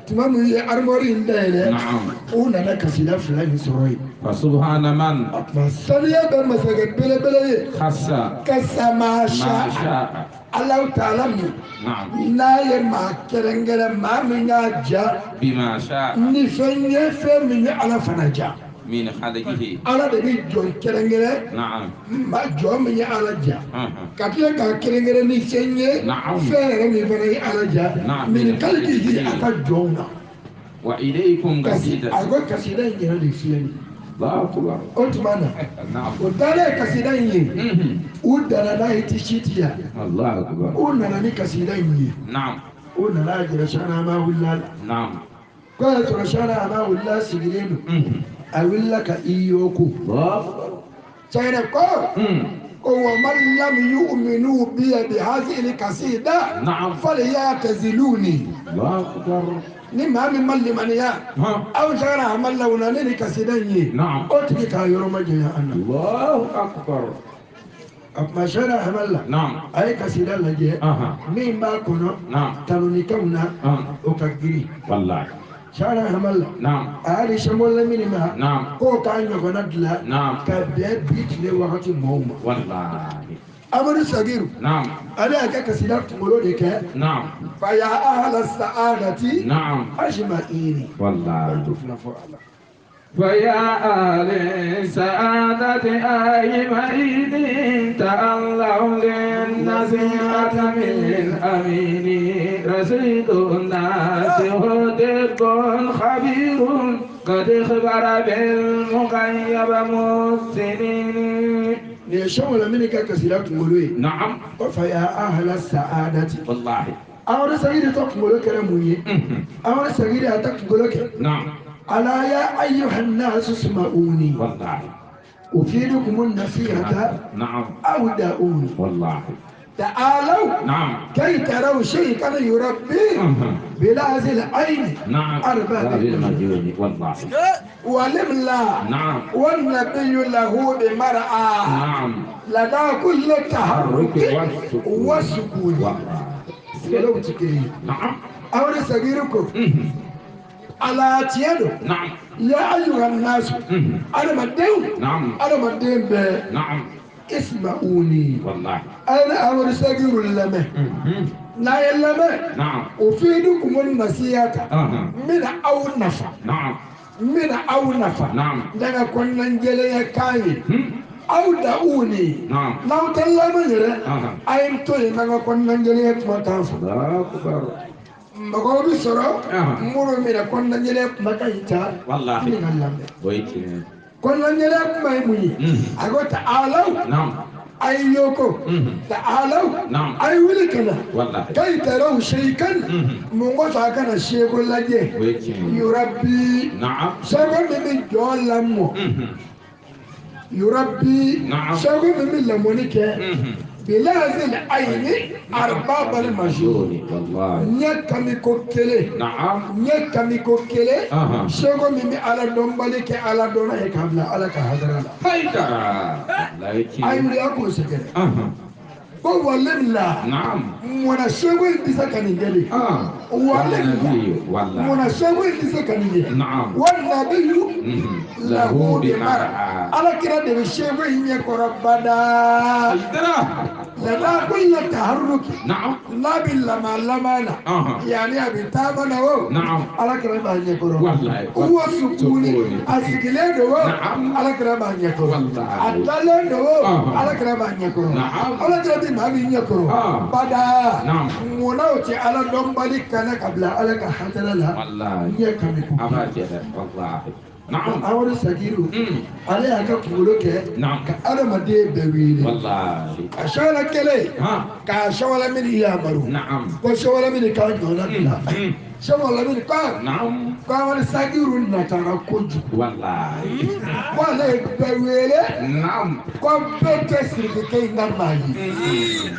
tuma min ye armoire in dayɛlɛ. نعم. U nana kasida fila in sɔrɔ yen. فسبحان من. A tuma saniya bɛ masakɛ belebele ye. خص. Ka sama ما sha. شاء. Alahu taala min. نعم. N'a ye maa kɛrɛnkɛrɛn maa min y'a ja. بما شاء. Ni fɛn ye fɛn min ye Ala fana ja. من خلقه. Ala de bɛ jɔn kɛrɛnkɛrɛn. نعم. Maa jɔn min ye Ala ja. Ka tila k'a kɛrɛnkɛrɛn ni fɛn ye. نعم. Fɛn yɛrɛ min fana ye Ala ja. نعم. Min kalikihi a ka jɔnw na. وإليكم قصيدة. A ko kasida in yɛrɛ de filɛ nin ye. الله أكبر. O tuma na. نعم. O taalen kasida in ye. U nana n'a ye Tisiti yan. الله أكبر. U nana ni kasida in ye. نعم. U nana jira Cheikhna Hamala la. نعم. Ko y'a sɔrɔ Cheikhna Hamala sigilen don. A wulila ka i yoko. الله أكبر. Cheikhna ko. Ko wa man lam yu'minu bi hadhihi al-qasida. نعم. Falyataziluni. الله أكبر. Ni maa min ma limaniya. Aw Cheikhna Hamala u na ne ni kasida in ye. نعم. O tigi k'a yɔrɔ ma janya an na. الله أكبر. A tuma Cheikhna Hamala. نعم. A ye kasida lajɛ. Min b'a kɔnɔ. نعم. Tanunikanw na. O ka girin. والله. Cheikhna Hamala. نعم. A y'a di Sɛmɔn Lamini ma. نعم. K'o k'a ɲɔgɔnna dilan. نعم. Ka bɛn bi tile wagati mɔgɔw ma. والله. Amadu Sagiru. نعم. Ale y'a kɛ kasida kunkolo de kɛ. نعم. Fa ya ahla sa'adati. نعم. Ajma'ini. والله. To fila fɔ a la. فيا أهل السعادة أجمعين تألوا للنصيحة من أمين رشيد الناس هدب خبير قد اخبر بالمغيب مسنين. Nin ye Sɛmɔn Lamini ka kasida kunkolo ye. نعم. Ko fa ya ahla sa'adati. والله. Amadu Sagiru ta kunkolo kɛra mun ye? Amadu Sagiru y'a ta kunkolo kɛ. نعم. ألا يا أيها الناس اسمعوني. والله. أفيدكم النصيحة. نعم. أو دعوني. والله. تعالوا. نعم. كي تروا شيئا يربي بلا العين. نعم. أرباب المجنون. والله. ولملا. نعم. والنبي له بمرأة. نعم. لدى كل تحرك وسكون. والله. ولو تكري. نعم. أمر صغيركم. على تيادو. نعم. يا أيها الناس. أنا مدين. نعم. أنا مدين ب. نعم. اسمعوني. والله. أنا أمر صغير لما. لا يلما. نعم. أفيدكم النصيحة. من أو نفع. نعم. من أو نفع. نعم. لأن كنا نجلي كاي. أو دعوني. نعم. لو تلما يرى. أيم توي لأن كنا نجلي كما تعرف. الله أكبر. Mɔgɔw bɛ sɔrɔ minnu minɛ kɔnɔnajɛlɛ kumakan in ta. Walahi. Min ka lamɛn. O ye tiɲɛ ye. Kɔnɔnajɛlɛ kuma ye mun ye? A ko ta'alaw. Naam. A ye yoko. Ta'alaw. Naam. A ye wuli ka na. Walahi. Kayi taraw seyikan. Mun kosɔn a kana seko lajɛ. O ye tiɲɛ ye. Yurabi. Naam. Seko min bɛ jɔn lamɔ. Yurabbi Naam. Seko min bɛ lamɔni kɛ bilazil ayini arbabal majnun Wallahi. Ɲɛ kami ko kelen Naam. Ɲɛ kami ko kelen Ahan. Seko min bɛ ala dɔnbali kɛ ala dɔnna ye k'a bila ala ka hadara la Haidara. Wallahi a tiɲɛ. wuli a k'o sɛgɛrɛ Ahan. ko walimla Naam. munna seko in tɛ se ka nin kɛ de Ah. walimla Wallahi. munna seko in tɛ se ka nin kɛ Naam. wa nabiyu Mhm. lahu Lahu bi bi mara mar'a. ala kira de bɛ seko in ɲɛ kɔrɔ badaa Haidara. lada kulla taharruki Naam. n'a bɛ lama lama na Ahan. yanni a bɛ taama na o Naam. ala kira b'a ɲɛ kɔrɔ Wallahi. wa sukuni Sukuni. a sigilen don o Naam. ala kira b'a ɲɛ kɔrɔ Wallahi. a dalen don o Ahan. ala kira b'a ɲɛ kɔrɔ Naam. ala kira bɛ maa min ɲɛ kɔrɔ Ah. badaa Naam. munna o tɛ ala dɔnbali kana ka bila ala ka hatara la Wallahi. ɲɛ kami ko A b'a kɛ dɛ. Wallahi. Naam. Amadu Sagiru Mm. ale y'a ka kunkolo kɛ Naam. ka adamaden bɛɛ wele Wallahi. a sɔwala kelen Ha. k'a sɔwala min yamaru Naam. ko sɔwala min k'a ɲɔgɔnna bila Mm. sɔwala min ko Naam. ko Amadu Sagiru natara kojugu Wallahi. ko ale ye bɛɛ wele Naam. ko bɛɛ tɛ sirikɛ in ka maa ye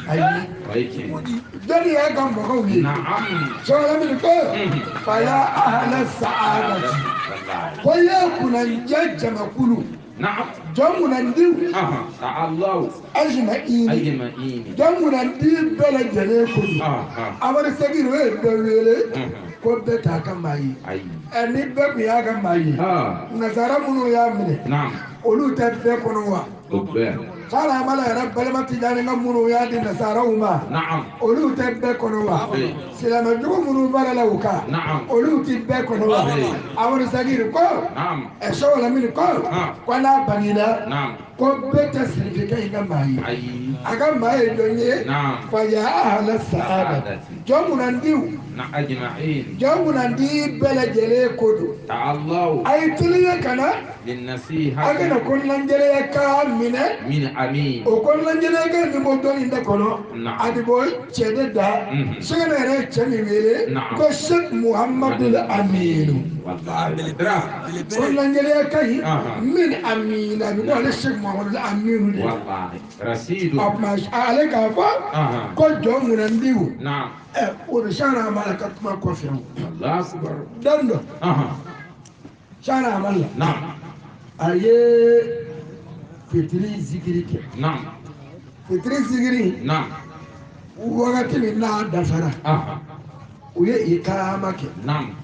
ayi O ye tiɲɛ. jɔnni y'a ka mɔgɔw ye Naam. sɔwala min ko Mm. fa ya ahala sa'adati Wallahi. ko ye kunnandiya jamakulu Naam. jɔn kunnandiw Aha. Ta'allahu. ajma'in Ajma'in. jɔn kunnandi bɛɛ lajɛlen ko don Aha. Amadu Sagiru ye bɛɛ wele Mhm. ko bɛɛ t'a ka maa ye Ayi. Ɛ ni bɛɛ tun y'a ka maa ye Ah. nasara minnu y'a minɛ Naam. olu tɛ bɛɛ kɔnɔ wa O bɛɛ. Sara Amala yɛrɛ balima Tijani ka minnu y'a di nasaraw ma Naam. olu tɛ bɛɛ kɔnɔ wa Ee. silamɛjugu minnu baara la u kan Naam. olu tɛ bɛɛ kɔnɔ wa Ee. Amadu Sagiru ko Naam. ɛ sɔwala min ko Ah. ko n'a bangena Naam. ko bɛɛ tɛ sirifikɛ in ka maa ye Ayi. a ka maa ye jɔn ye Naam. fa ya ahala sa'ada jɔn kunnandiw Na ajma'in. jɔn kunnandi bɛɛ lajɛlen ko don Ta'allahu. a ye teliya ka na Linnasiha. a kana kɔnɔnajɛlenya k'a minɛ Min amin. o kɔnɔnajɛlenya kan nin bɔ dɔnni de kɔnɔ Naam. a bɛ bɔ cɛ de da Mhm. sɛgɛnɛ yɛrɛ ye cɛ min wele Naam. ko Sheikh Muhammadu Aminu Wallahi. Dra. kɔnɔnajɛlenya ka ɲi Aha. min Aminu a bɛ bɔ ale Sheikh Muhammadu Aminu de Wallahi. Rasidu. o tuma ale k'a fɔ Aha. ko jɔn kunnandiw Naam. ɛ o de sara Amala ka kuma kɔfɛ o Allahu akbar. don dɔ Aha. sara Amala Naam. a ye fitiri zikiri kɛ Naam. fitiri zikiri Naam. wagati min n'a dafara Aha. u ye ikama kɛ Naam.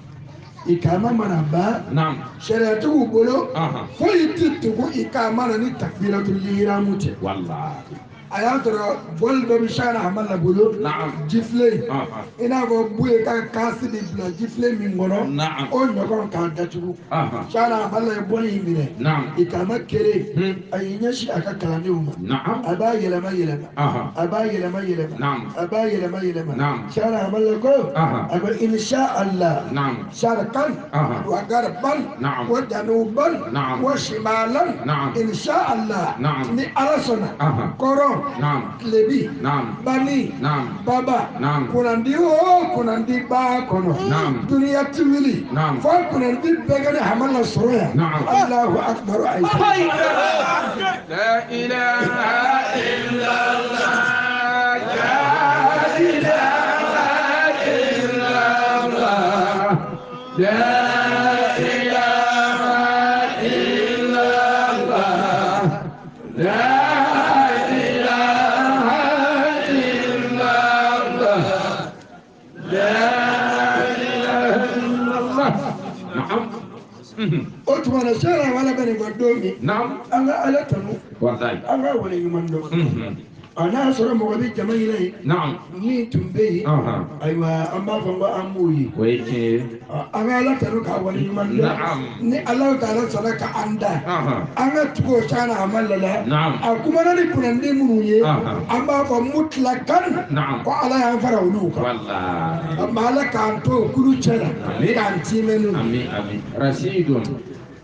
ikama mana ban Naam. sariyatigiw bolo Aha. foyi ti tugu ikama na ni takbiratul ihram tɛ Wallahi. a y'a sɔrɔ bɔli dɔ bɛ sara Amala bolo Naam. jifilen Aha. i n'a fɔ buye ka kasi bɛ bila jifilen min kɔnɔ Naam. o ɲɔgɔn k'a datugu Aha. sara Amala ye bɔli in minɛ Naam. ikama kelen Hmm. a y'i ɲɛsin a ka kalandenw ma Naam. a b'a yɛlɛma yɛlɛma Aha. a b'a yɛlɛma yɛlɛma Naam. a b'a yɛlɛma yɛlɛma Naam. sara Amala ko Aha. a ko insha Allah Naam. sharqan Aha. wa garban Naam. wa januban Naam. wa shimalan Naam. insha Allah Naam. ni Ala sɔnna Aha. kɔrɔn Naam. tilebi Naam. bani Naam. baba Naam. kunnandi o kunnandi b'a kɔnɔ Naam. duniya ti wuli Naam. fo kunnandi bɛɛ ka ne Hamala sɔrɔ yan Naam. Allahu akbar ayi La ilaha illallah. La ilaha illallah. La ilaha illallah. La ilaha illallah. La ilaha illallah. Naam. O tuma na sara Amala bɛ nin fɔ don min Naam. an ka Ala tanu Wallahi. an ka wale ɲuman dɔn a n'a sɔrɔ mɔgɔ bɛ jama in na yen Naam. min tun bɛ yen Aha. ayiwa an b'a fɔ ko an b'o ye O ye tiɲɛ ye. an ka Ala tanu k'a wale ɲuman dɔn Naam. ni Ala taala sɔnna ka an da Aha. an ka tugu o sara Amala la Naam. a kumana ni kunnandi minnu ye Aha. an b'a fɔ mutlakan Naam. ko Ala y'an fara olu kan Wallahi. a ma Ala k'an to o kulu cɛ la Amin. k'an tiimɛ n'u ye Amin amin. Rasidun.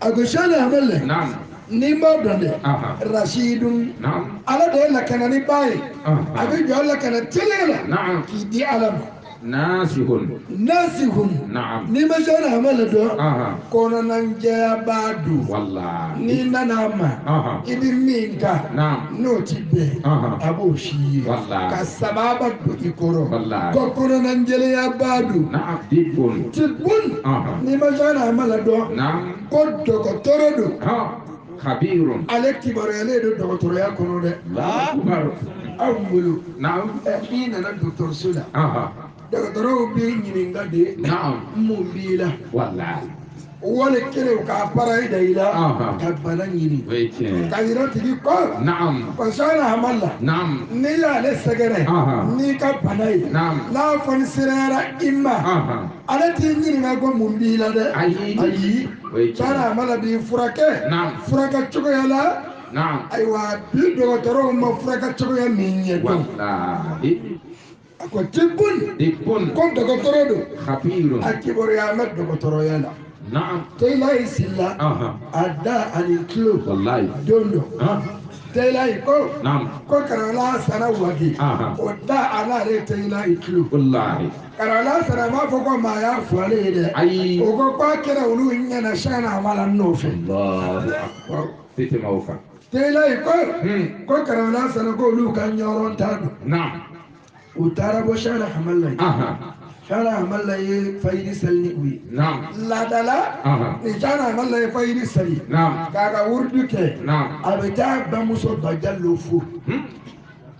a ko sara Amala Naam. n'i m'a dɔn dɛ Aha. Rasidun Naam. Ala de ye lakana ni ba ye Aha. a bɛ jɔ lakana teliya la Naam. k'i di Ala ma Nasihun. Nasihun. Naam. N'i ma Cheikhna Hamala dɔn. Kɔnɔnajɛya b'a don. Wallahi. N'i nana a ma. I bɛ min ta. Naam. N'o ti bɛn. A b'o f'i ye. Wallahi. Ka sababa don i kɔrɔ. Wallahi. Ko kɔnɔnajɛlenya b'a don. Naam. Dibun. Tibun. N'i ma Cheikhna Hamala dɔn. Naam. Ko dɔgɔtɔrɔ don. Khabirun. Ale kibaruyalen don dɔgɔtɔrɔya kɔnɔ dɛ. Allahu akbar. Aw bolo. Naam. N'i nana dɔgɔtɔrɔso la. Dɔgɔtɔrɔw b'i ɲininka de. Naam. Mun b'i la. Wallahi. Wali kelen k'a para da i la. Ka bana ɲini. O ye tiɲɛ ye. Ka yira tigi kɔ. Naam. Ko Cheikhna Hamala. Naam. N'i y'ale sɛgɛrɛ. N'i ka bana ye. Naam. N'a fɔni sereyara i ma. Ale t'i ɲininka ko mun b'i la dɛ. Ayi. Ayi. O ye tiɲɛ ye. Cheikhna Hamala b'i furakɛ. Naam. Furakɛ cogoya la. Naam. Ayiwa bi dɔgɔtɔrɔw ma furakɛ cogoya min ɲɛ dɔn. Wallahi. A ko tibun. Dibun. Ko dɔgɔtɔrɔ don. Khabirun. A kibaruya mɛ dɔgɔtɔrɔya la. Naam. Teyilayi Sila. A da ani tulo. Wallahi. Don dɔ. Teyilayi ko. Naam. Ko Karamɔgɔ Sara Wage. O da a n'ale Teyilayi tulo. Wallahi. Karamɔgɔ Sara m'a fɔ ko maa y'a fɔ ale ye dɛ. Ayi. O ko k'a kɛra olu ɲɛna Cheikhna Hamala nɔfɛ. Allahu akbar. Tɛ tɛmɛ o kan. Teyilayi ko. Ko Karamɔgɔ Sara ko olu ka ɲɔrɔn ta don. Naam. U taara bɔ Cheikhna Hamala ye. Cheikhna Hamala ye fayiri sali ni u ye. Naam. Laadala. Ni Cheikhna Hamala ye fayiri sali. Naam. K'a ka wurudu kɛ. Naam. A bɛ taa bamuso Bajalo fo.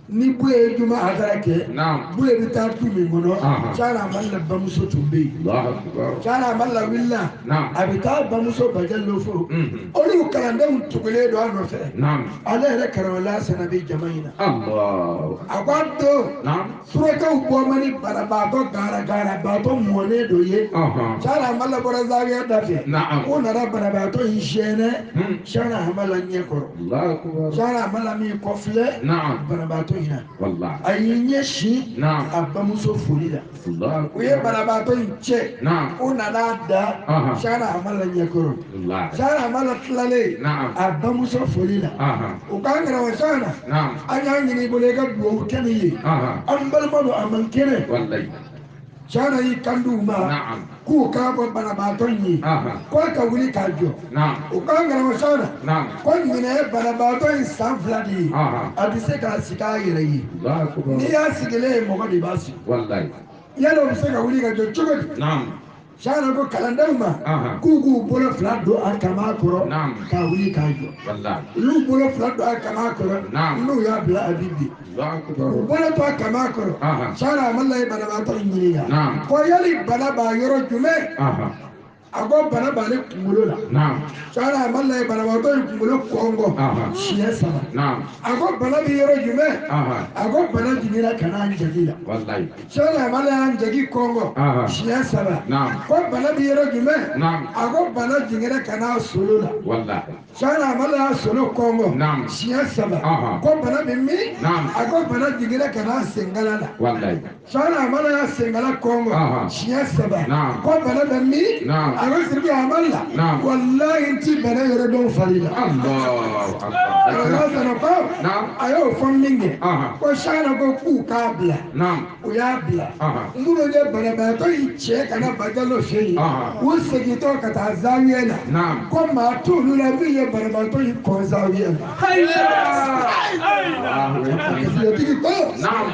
Ni Buye ye juma hadara kɛ. Naam. Buye bɛ taa du min kɔnɔ. Cheikhna Hamala bamuso tun bɛ yen. Allahu akbar. Cheikhna Hamala wulila. Naam. A bɛ taa bamuso Bajalo fo. Olu kalandenw tugulen don a nɔfɛ. Naam. Ale yɛrɛ Karamɔgɔ Sara bɛ jama in na. Allahu. A ko a don. Naam. Surakaw bɔ man di banabaatɔ garagarabaatɔ mɔnen dɔ ye. Cheikhna Hamala bɔra zawiya da fɛ. Naam. O nana banabaatɔ in sɛɛnɛ. Cheikhna Hamala ɲɛ kɔrɔ. Allahu akbar. Cheikhna Hamala min kɔfilɛ. Naam. Banabaatɔ in na. Wallahi. A y'i ɲɛsin. Naam. A bamuso foli la. Allahu. U ye banabaatɔ in cɛ. Naam. U nana da. Cheikhna Hamala ɲɛ kɔrɔ. Wallahi. Cheikhna Hamala tilalen. Naam. A bamuso foli la. U k'an karamɔgɔ Cheikhna. Naam. An y'a ɲini i bolo i ka duwawu kɛ nin ye. An balima don a man kɛnɛ. Wallahi. Cheikhna y'i kan d'u ma. Naam. K'u k'a fɔ banabaatɔ in ye. K'a ka wuli k'a jɔ. Naam. U k'an karamɔgɔ Cheikhna. Naam. Ko ɲinɛ ye banabaatɔ in san 2 de ye. A a bɛ se k'a sigi a yɛrɛ ye. Allahu akbar. N'i y'a sigilen ye mɔgɔ de b'a sigi. Wallahi. Yala o bɛ se ka wuli ka jɔ cogo di? Naam. Cheikhna ko kalandenw ma. K'u k'u bolo 2 don a kaman kɔrɔ. Naam. K'a wuli k'a jɔ. Wallahi. U y'u bolo 2 don a kaman kɔrɔ. Naam. N'u y'a bila a bɛ bin. Allahu akbar. U bolo to a kaman kɔrɔ. Cheikhna Hamala ye banabaatɔ in ɲininka. Naam. Ko yali bana b'a yɔrɔ jumɛn? A ko bana b'ale kunkolo la. Naam. Cheikhna Hamala ye banabaatɔ in kunkolo kɔngɔ. Siɲɛ 3. Naam. A ko bana bɛ yɔrɔ jumɛn? A ko bana jiginna ka na an jagi la. Wallahi. Cheikhna Hamala y'an jagi kɔngɔ. Siɲɛ 3. Naam. Ko bana bɛ yɔrɔ jumɛn? Naam. A ko bana jiginna ka na solo la. Wallahi. Cheikhna Hamala y'a solo kɔngɔ. Naam. Siɲɛ 3. Ko bana bɛ min? Naam. A ko bana jiginna ka na senkala la. Wallahi. Cheikhna Hamala y'a senkala kɔngɔ. Siɲɛ 3. Naam. Ko bana bɛ min? Naam. A ko Siribi Hamala. Naam. Wallahi n ti bana yɔrɔ dɔn fari la. Allahu akbar. Karamɔgɔ Sara ko. Naam. A y'o fɔ min kɛ. Ko Cheikhna ko k'u k'a bila. Naam. U y'a bila. Minnu ye banabaatɔ in cɛ ka na Bajalo fɛ yen. U segintɔ ka taa zawiya la. Naam. Ko maa t'olu la min ye banabaatɔ in kɔn zawiya la. Sigitigi ko. Naam.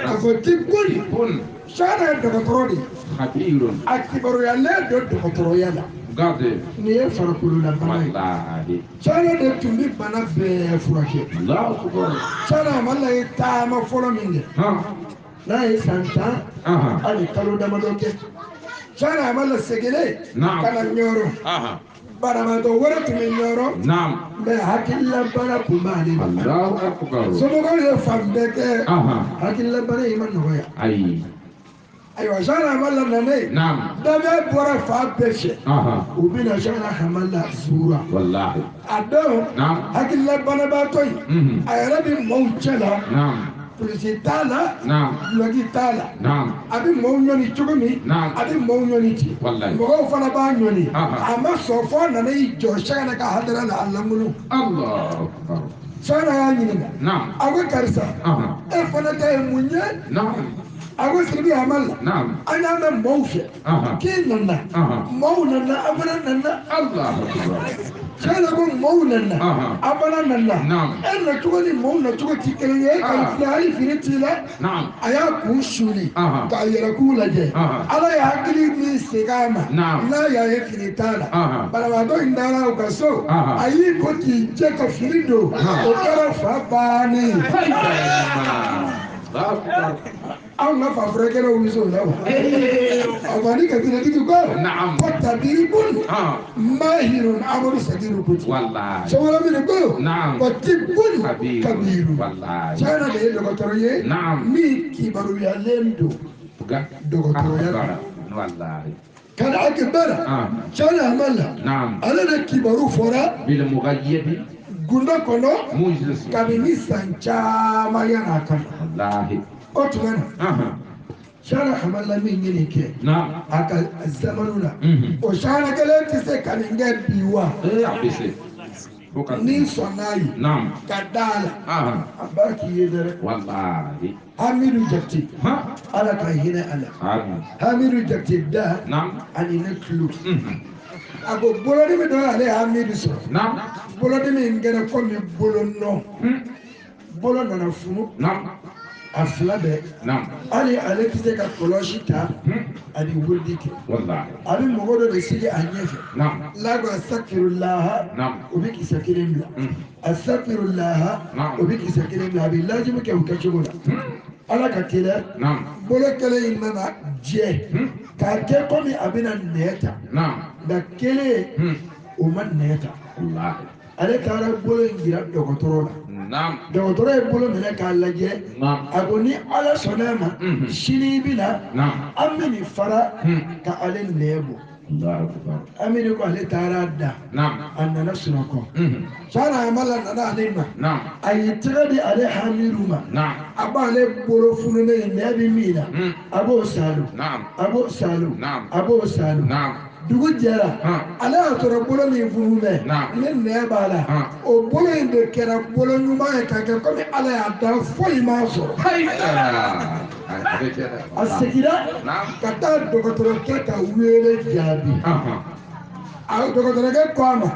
A ko tibun. Bun. Cheikhna ye dɔgɔtɔrɔ de ye. Khabirun. A kibaruyalen don dɔgɔtɔrɔya la. Garde. Nin ye farikololabana ye. Wallahi. Cheikhna de tun bɛ bana bɛɛ furakɛ. Allahu akbar. Cheikhna Hamala ye taama fɔlɔ min kɛ. N'a ye san 10 ani kalo damadɔ kɛ. Cheikhna Hamala seginnen. Naam. Ka na Ɲɔrɔ. Banabaatɔ wɛrɛ tun bɛ Ɲɔrɔ. Naam. Mɛ hakililabana tun b'ale la. Allahu akbar. Somɔgɔw ye fan bɛɛ kɛ. Hakililabana in ma nɔgɔya. Ayi. Ayiwa Cheikhna Hamala nanen. Naam. Danbɛ bɔra fan bɛɛ fɛ. U bɛna Cheikhna Hamala zuura. Wallahi. A don. Naam. Hakililabanabaatɔ in. A yɛrɛ bɛ maaw cɛ la. Naam. Polisi t'a la. Naam. Dulɔki t'a la. Naam. A bɛ maaw ɲɔni cogo min. Naam. A bɛ maaw ɲɔni ten. Wallahi. Mɔgɔw fana b'a ɲɔni. A ma sɔn fɔ a nana i jɔ Cheikhna ka hadara la a lankolon. Allahu akbar. Cheikhna y'a ɲininka. Naam. A ko karisa. E fana ta ye mun ye? Naam. A ko Sidibe Hamala. Naam. An y'a mɛn maaw fɛ. K'e nana. Maaw nana, an fana nana. Allahu akbar. Tiɲɛ ko maaw nana. An fana nana. E nacogo ni maaw nacogo ti kelen ye. E ka filɛ hali fini t'i la. A y'a kun suli. K'a yɛrɛkun lajɛ. Ala ye hakili min segin a ma. N'a y'a ye fini t'a la. Banabaatɔ in taara u ka so. A y'i ko k'i jɛ ka fini don. O kɛra fa bannen. Anw ka fa furakɛlaw bɛ se o la wa? A ma ni ka tigi ko. Ko tabibun mahirun Amadu Sagiru ko ten. Sɔwɔlɔ min ko. Ko tibun kabiru. Tiɲɛna de ye dɔgɔtɔrɔ ye. Min kibaruyalen don. Dɔgɔtɔrɔya la. Kan akibara. Tiɲɛna a ma la. Ale de kibaru fɔra. Gundo kɔnɔ. Kabini san caman yan'a ka na. O tuma na. Sara Hamala min ye nin kɛ. A ka zamanu la. O sara kelen tɛ se ka nin kɛ bi wa. Ni sɔnna ye. Ka da a la. A b'a k'i ye dɛ. Hamidu Jakite. Ala ka hinɛ a la. Hamidu Jakite da. Ani ne tulo. A ko bolodimi dɔ ale ye Hamidu sɔrɔ. Bolodimi in kɛra komi bolo nɔ. Bolo nana funu. A fila bɛɛ. Hali ale tɛ se ka kɔlɔsi ta ani wurudi kɛ. A bɛ mɔgɔ dɔ de sigi a ɲɛfɛ. Lago asakirulaha o bɛ kisɛ kelen bila. Asakirulaha o bɛ kisɛ kelen bila. A bɛ lajibi kɛ o kɛcogo la. Ala ka kelen. Bolo kelen in nana jɛ. K'a kɛ komi a bɛna nɛn ta. Nka kelen o ma nɛn ta. Ale taara bolo in jira dɔgɔtɔrɔ la. Dɔgɔtɔrɔ ye bolo minɛ k'a lajɛ. A ko ni Ala sɔnna a ma. Sini i bɛ na. An bɛ nin fara ka ale nɛn bɔ. Hamidu ko ale taara da. A nana sunɔgɔ. Sara Hamala nana ale ma. A y'i tɛgɛ di ale Hamidu ma. A b'ale bolo fununen in nɛn bɛ min na. A b'o salo. A b'o salo. A b'o salo. Dugu jɛra. Ale y'a sɔrɔ bolo min funu bɛ. Ni nɛn b'a la. O bolo in de kɛra bolo ɲuman ye k'a kɛ komi Ala y'a da foyi m'a sɔrɔ. A seginna ka taa dɔgɔtɔrɔkɛ ka wele jaabi. A dɔgɔtɔrɔkɛ ko a ma.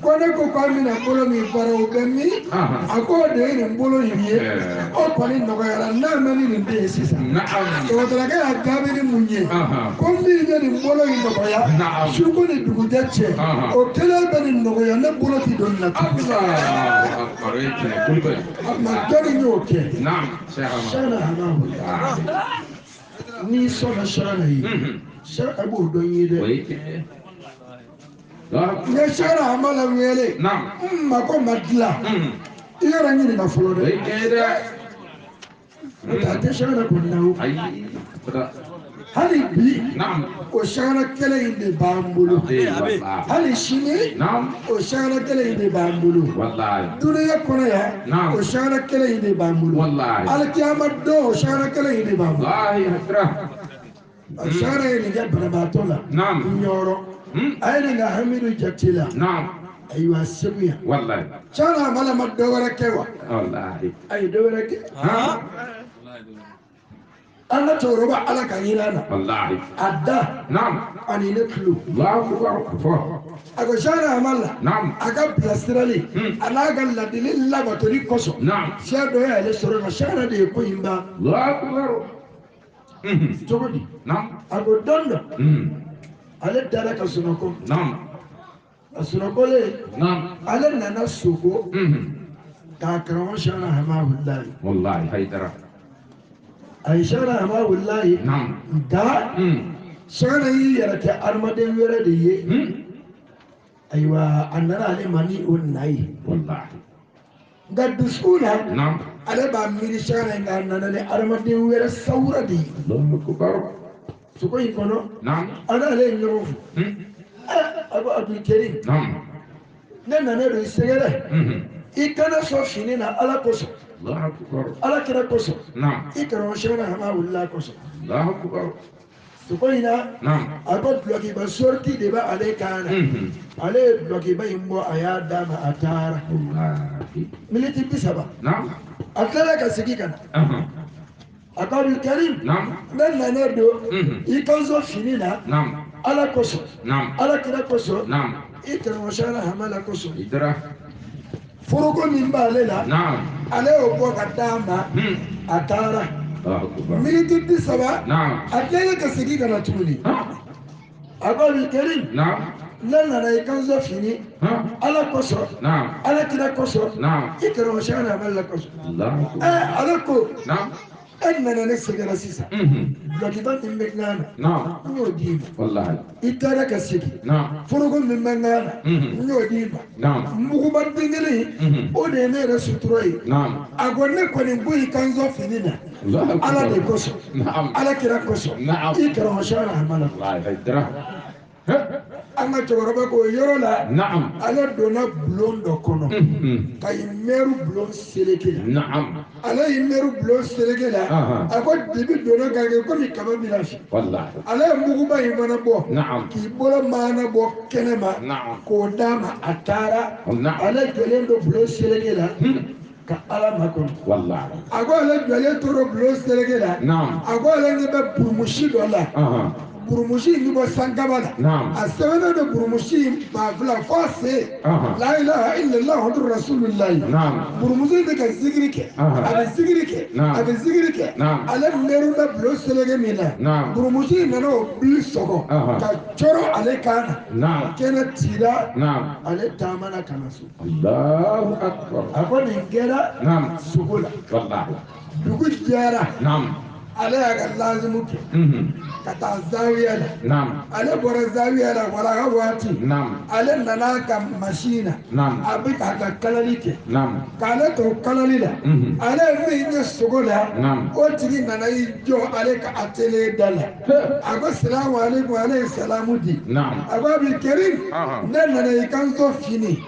Ko ne ko k'a bɛna bolo min fara o bɛ min? A k'o de ye nin bolo in ye. O kɔni nɔgɔyara n'a ma ni nin den ye sisan. Dɔgɔtɔrɔkɛ y'a jaabi ni mun ye? Ko min ye nin bolo in nɔgɔya. Suko ni dugujɛ cɛ. O kelen bɛ nin nɔgɔya ne bolo ti don nin na tuguni. A ma jɔnni y'o kɛ? Sara Hamala. N'i sɔnna Sara ye. Sara b'o dɔn i ye dɛ. N ye Sara Hamala wele. N mako ma dilan. I yɛrɛ ɲininka fɔlɔ dɛ. N'o tɛ a tɛ Sara kɔni na o. Hali bi. O Sara kelen in de b'an bolo. Hali sini. O Sara kelen in de b'an bolo. Duniya kɔnɔ yan. O Sara kelen in de b'an bolo. Alikiyama don o Sara kelen in de b'an bolo. A Sara ye nin kɛ banabaatɔ la. Ɲɔrɔ. A ye nin kɛ Hamidu Jakite la. Ayiwa Segu yan. Sara Hamala ma dɔ wɛrɛ kɛ wa? A ye dɔ wɛrɛ kɛ. An ka cɛkɔrɔba Ala ka hinɛ na. A da. Ani ne tulo. A ko Sara Hamala. A ka bilasirali. A n'a ka ladili labatoli kosɔn. Siya dɔ y'ale sɔrɔ nka Sara de ye ko in ban. Cogo di? A ko don dɔ. Ale dara ka sunɔgɔ. A sunɔgɔlen. Ale nana soko. K'a karamɔgɔ Sara Hamala. A ye Sara Hamala ye. Nka. Sara y'i yɛrɛ kɛ adamaden wɛrɛ de ye. Ayiwa a nana ale ma ni o na ye. Nka dusukun na. Ale b'a miiri Sara in nka a nana ni adamaden wɛrɛ sawura de ye. Sogo in kɔnɔ. A n'ale ye ɲɔgɔn fo. A ko Abdulkarim. Ne nana don i sɛgɛrɛ. I kana sɔn fini na Ala kosɔn. Ala kira kosɔn. I karamɔgɔ Sara Hamala kosɔn. Sogo in na. A ko dulɔkiba sorti de bɛ ale kan na. Ale ye dulɔkiba in bɔ a y'a d'a ma a taara. Miniti 30. A tilala ka segin ka na. A ko Abdul Karim ne nana don i kanso fini na Ala kosɔn Ala kira kosɔn i karamɔgɔ Hamala kosɔn foroko min b'ale la ale y'o bɔ ka d'a ma a taara miniti 30 a tilala ka segin ka na tuguni a ko Abdul Karim ne nana i kanso fini Ala kosɔn Ala kira kosɔn i karamɔgɔ Hamala kosɔn ale ko e nana ne sɛgɛrɛ sisan dulɔkiba min bɛ n kan na n y'o d'i ma i taara ka segin foroko min bɛ n kan na n y'o d'i ma muguba den kelen o de ye ne yɛrɛ sutura ye a ko ne kɔni ko i kanso fini na Ala de kosɔn Ala kira kosɔn i karamɔgɔ Hamala an ka cɛkɔrɔba ko yɔrɔ la ale donna bulon dɔ kɔnɔ ka i mɛru bulon seleke la ale y'i mɛru bulon seleke la a ko dibi donna k'a kɛ komi kaba bɛna fi ale ye muguba in fana bɔ k'i bolo maana bɔ kɛnɛ ma k'o d'a ma a taara ale jɔlen don bulon seleke la ka Ala makɔnɔ a ko ale jɔlen tora bulon seleke la a ko ale ɲɛ bɛ burumusi dɔ la burumusi in bɛ bɔ sankaba la a sɛbɛnnen don burumusi in 2000 fo a sen la ilaha illallah muhammadu rasulullah burumusi in bɛ ka zikiri kɛ a bɛ zikiri kɛ a bɛ zikiri kɛ ale mɛru bɛ bulon seleke min na burumusi in nana o bili sɔgɔ ka cɔrɔ ale kan na kɛnɛ cira ale taamana ka na so a ko nin kɛra sogo la dugu jɛra ale y'a ka lazimu kɛ ka taa zawiya la ale bɔra zawiya la waraka waati ale nana ka masin na a bɛ k'a ka kalali kɛ k'ale to kalali la ale ye min ye sogo la o tigi nana i jɔ ale ka atelier da la a ko salamu aleykum ale ye salamu di a ko Abdul Karim ne nana i kanso fini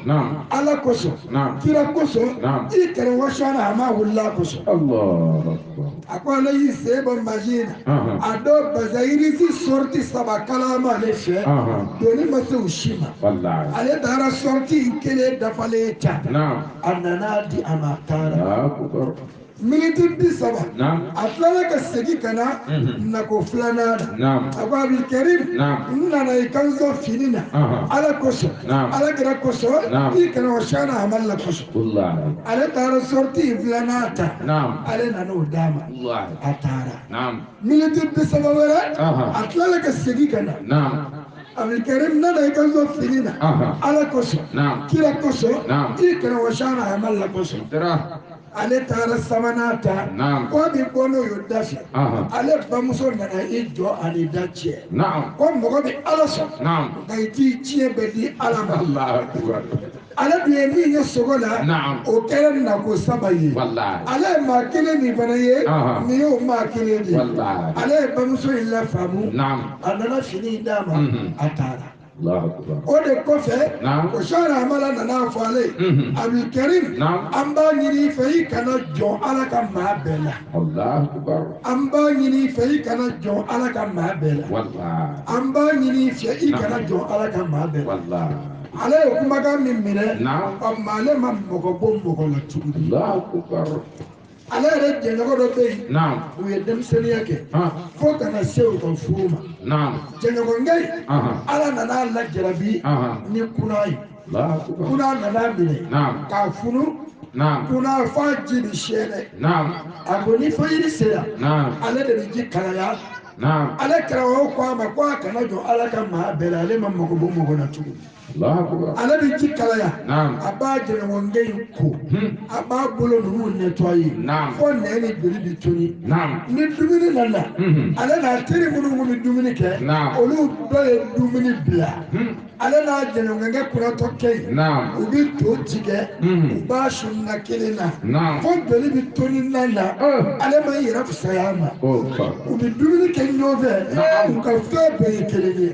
Ala kosɔn kira kosɔn i karamɔgɔ Sani a ma wulila kosɔn a ko ale y'i sen bɔ masin na a dɔw bazayirisi sɔriti 3 kalama ale fɛ doni ma se u si ma ale taara sɔriti in kelen dafalen ta a nana di a ma a taara miniti 30 a tilala ka segin ka na nako filanan na a ko Abdul Karim n nana i kanso fini na Ala kosɔn Ala kira kosɔn i karamɔgɔ Sani Hamala kosɔn ale taara sɔriti in filanan ta ale nana o d'a ma a taara miniti 30 wɛrɛ a tilala ka segin ka na Abdul Karim nana i kanso fini na Ala kosɔn kira kosɔn i karamɔgɔ Sani Hamala kosɔn ale taara sabanan ta ko a bɛ bɔ n'o ye da fɛ ale bamuso nana i jɔ ani da cɛ ko mɔgɔ bɛ Ala sɔn nka i t'i tiɲɛ bɛɛ di Ala ma ale dun ye min ye sogo la o kɛra nako 3 ye ale ye maa kelen min fana ye nin y'o maa kelen de ye ale ye bamuso in lafaamu a nana fini in d'a ma a taara o de kɔfɛ o Sani Hamala nana fɔ ale ye Abdul Karim an b'a ɲini i fɛ i kana jɔn Ala ka maa bɛɛ la an b'a ɲini i fɛ i kana jɔn Ala ka maa bɛɛ la an b'a ɲini i fɛ i kana jɔn Ala ka maa bɛɛ la ale ye kumakan min minɛ ɔ maa ale ma mɔgɔ bɔ mɔgɔ la tuguni ale yɛrɛ jɛɲɔgɔn dɔ bɛ yen u ye denmisɛnninya kɛ fo ka na se u ka furu ma jɛɲɔgɔnkɛ in Ala nana a lajarabi ni kuna ye kuna nana minɛ k'a funu kuna f'a ji bɛ sɛɛnɛ a ko ni fajiri sera ale de bɛ ji kalaya ale karamɔgɔ ko a ma ko a kana jɔ Ala ka maa bɛɛ la ale ma mɔgɔ bɔ mɔgɔ la tuguni ale bɛ ji kalaya a b'a jɛɲɔgɔnkɛ in ko a b'a bolo ninnu nettoyer fo nɛn ni joli bɛ toni ni dumuni nana ale n'a teri minnu kun bɛ dumuni kɛ olu dɔ ye dumuni bila ale n'a jɛɲɔgɔnkɛ kuratɔ kɛ yen u bɛ to tigɛ u b'a sun na kelen na fo joli bɛ toni na na ale ma i yɛrɛ fisaya a ma u bɛ dumuni kɛ ɲɔgɔn fɛ u ka fɛn bɛɛ ye kelen ye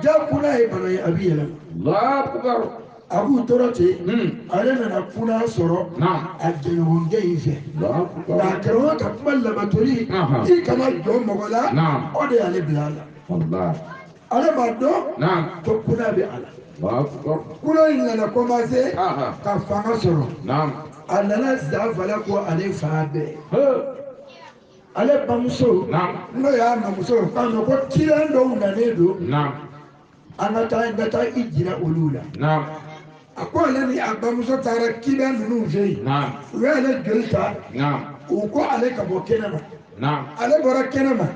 ja kuna ye bana ye a bɛ yɛlɛma a b'u tɔɔrɔ ten ale nana kuna sɔrɔ a jɛɲɔgɔnkɛ in fɛ nka karamɔgɔ ka kuma labatoli i kana jɔ mɔgɔ la o de y'ale bila a la ale b'a dɔn ko kuna bɛ a la kuna in nana commencer ka fanga sɔrɔ a nana zanfala ko ale fa bɛɛ. Ale bamuso n'o y'a mamuso k'a ma ko ciden dɔw nanen don an ka taa n ka taa i jira olu la. A ko ale ni a bamuso taara ciden ninnu fɛ yen. U y'ale joli ta. U ko ale ka bɔ kɛnɛ ma. Ale bɔra kɛnɛ ma.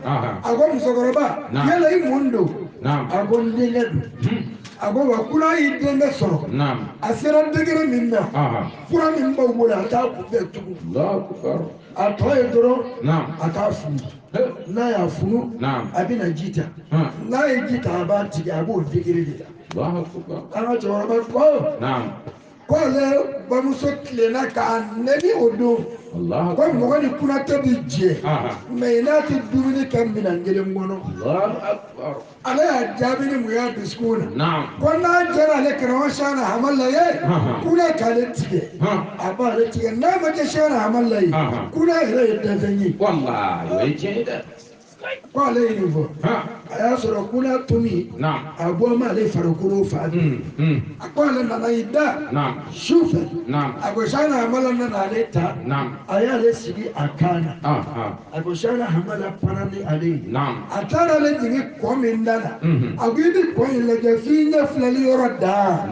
A ko musokɔrɔba yala i mun don? A ko n denkɛ don. A ko wa kura y'i denkɛ sɔrɔ. A sera degré min na. Fura min b'aw bolo a t'a kunbɛn tugun. A tɔ ye dɔrɔn a k'a funu. N'a y'a funu a bɛna ji ta. N'a ye ji ta a b'a tigɛ a b'o degré de la. An ka cɛkɔrɔba ko ko ale bamuso tilenna k'a nɛni o don. Ko mɔgɔ ni kunatɛ bi jɛ mɛ n'a tɛ dumuni kɛ minɛn kelen kɔnɔ. Ale y'a jaabi ni mun y'a dusukun na. Ko n'a jɛra ale karamɔgɔ Sɛkina Hamala ye kuna k'ale tigɛ. A b'ale tigɛ n'a ma kɛ Sɛkina Hamala ye kuna yɛrɛ ye dafɛn ye. Walayi o ye tiɲɛ ye dɛ. Ko ale ye nin fɔ. A y'a sɔrɔ kuna tomi a bɔ ma ale farikolo fa bi. A ko ale nana i da su fɛ. A ko Sɛkina Hamala nana ale ta. A y'ale sigi a kan na. A ko Sɛkina Hamala panna ni ale ye. A taara ale jigin kɔ min da la. A ko i bɛ kɔ in lajɛ f'i ɲɛ filɛli yɔrɔ da.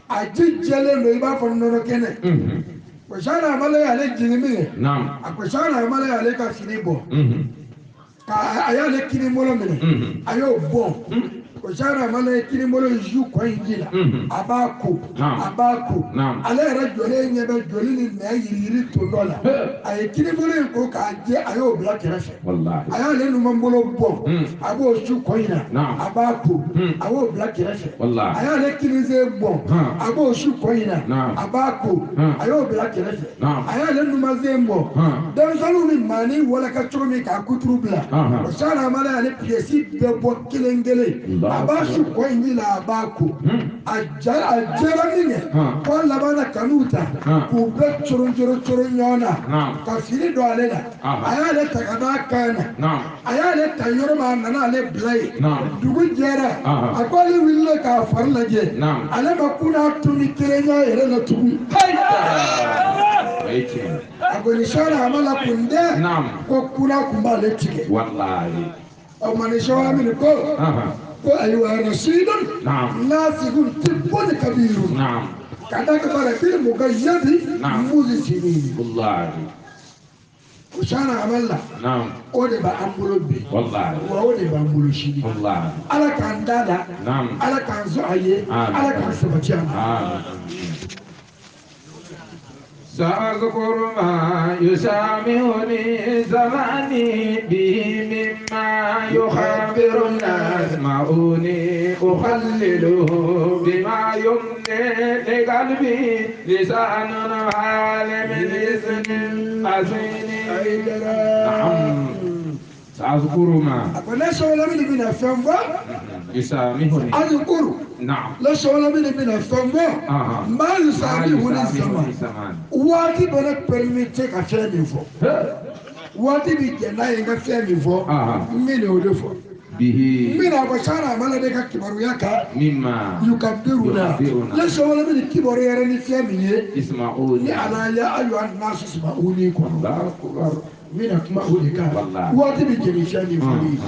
A ji jɛlen don i b'a fɔ nɔnɔ kɛnɛ. Ko Sɛkina Hamala y'ale jigin min ye. A ko Sɛkina Hamala y'ale ka fini bɔ. A y'ale kini bolo minɛ. A y'o bɔn. Ko Sɛkina Hamala ye kini bolo zu kɔ in ji la. A b'a ko. A b'a ko. Ale yɛrɛ jɔlen ɲɛ bɛ joli ni nɛn yiriyiri ton dɔ la. A ye kini bolo in ko k'a jɛ a y'o bila kɛrɛfɛ. A y'ale numan bolo bɔn. A b'o su kɔ in na. A b'a ko. A b'o bila kɛrɛfɛ. A y'ale kini sen bɔn. A b'o su kɔ in na. A b'a ko. A y'o bila kɛrɛfɛ. A y'ale numan sen bɔn. Denmisɛnninw ni maani walaka cogo min k'a kuturu bila. O Sɛkina Hamala y'ale piyɛsi bɛɛ bɔ kelen kelen. A b'a su kɔ in ji la a b'a ko. A jɛra min kɛ k'a labanna ka n'u ta k'u bɛɛ coron coron coron ɲɔgɔn na ka fini don ale la. A y'ale ta ka d'a kan na. A y'ale ta yɔrɔ min a nana ale bila yen. Dugu jɛra a ko ale wulila k'a fari lajɛ. Ale ma kuna tumi kelen y'a yɛrɛ la tugun. A ko ni Sɛkina Hamala kun tɛ ko kuna kun b'ale tigɛ. O ma ni Sɛkina Hamala ko. Ko ayiwa rasidun nasikun tibbun kabirun ka da ka fara bil mugayyabi muzisinin. O Sɛkina Hamala o de b'an bolo bi. Wa o de b'an bolo sini. Ala k'an da la. Ala k'an sɔn a ye. Ala k'an sabati a ma. سأذكر ما يسامعني زماني به مما يخبر الناس معوني أخلله بما يمني لقلبي لسان عالم لسن حسين. نعم سأذكر ما أقول لا شغل من الفنبا يسامحني أذكر نعم لا شغل من الفنبا ما يسامحني الزمان waati bɛ ne permettre ka fɛn min fɔ waati bɛ jɛ n'a ye n ka fɛn min fɔ n bɛ n'o de fɔ n bɛna fɔ Sɛkina Hamala de ka kibaruya kan yukabiruna ne sɔgɔla bɛ nin kibaruya yɛrɛ ni fɛn min ye ni ala ya ayiwa nasu isma'uni kɔnɔ n bɛna kuma o de kan waati bɛ jɛ ni fɛn min fɔli ye.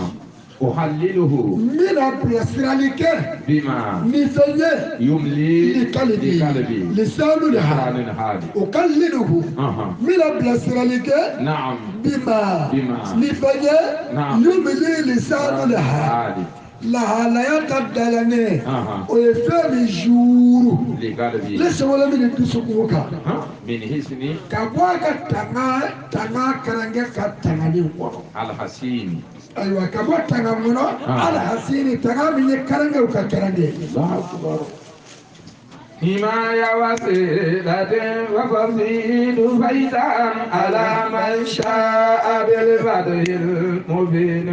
أحلله من bilasirali kɛ بما ni fɛn ye يملي لقلبي لسان الحال أقلده من bilasirali kɛ نعم بما ni fɛn ye يملي لسان الحال lahalaya ka dalanen o ye fɛn min zuuru ne sɛbɛnna min dusukun kan ka bɔ a ka tanga karankɛ ka tangani kɔnɔ ayiwa ka bɔ tanga kɔnɔ alhasini tanga min ye karankɛw ka karankɛ ye. حماية وسيلة وفصيل فيدا على من شاء بالفتح المبين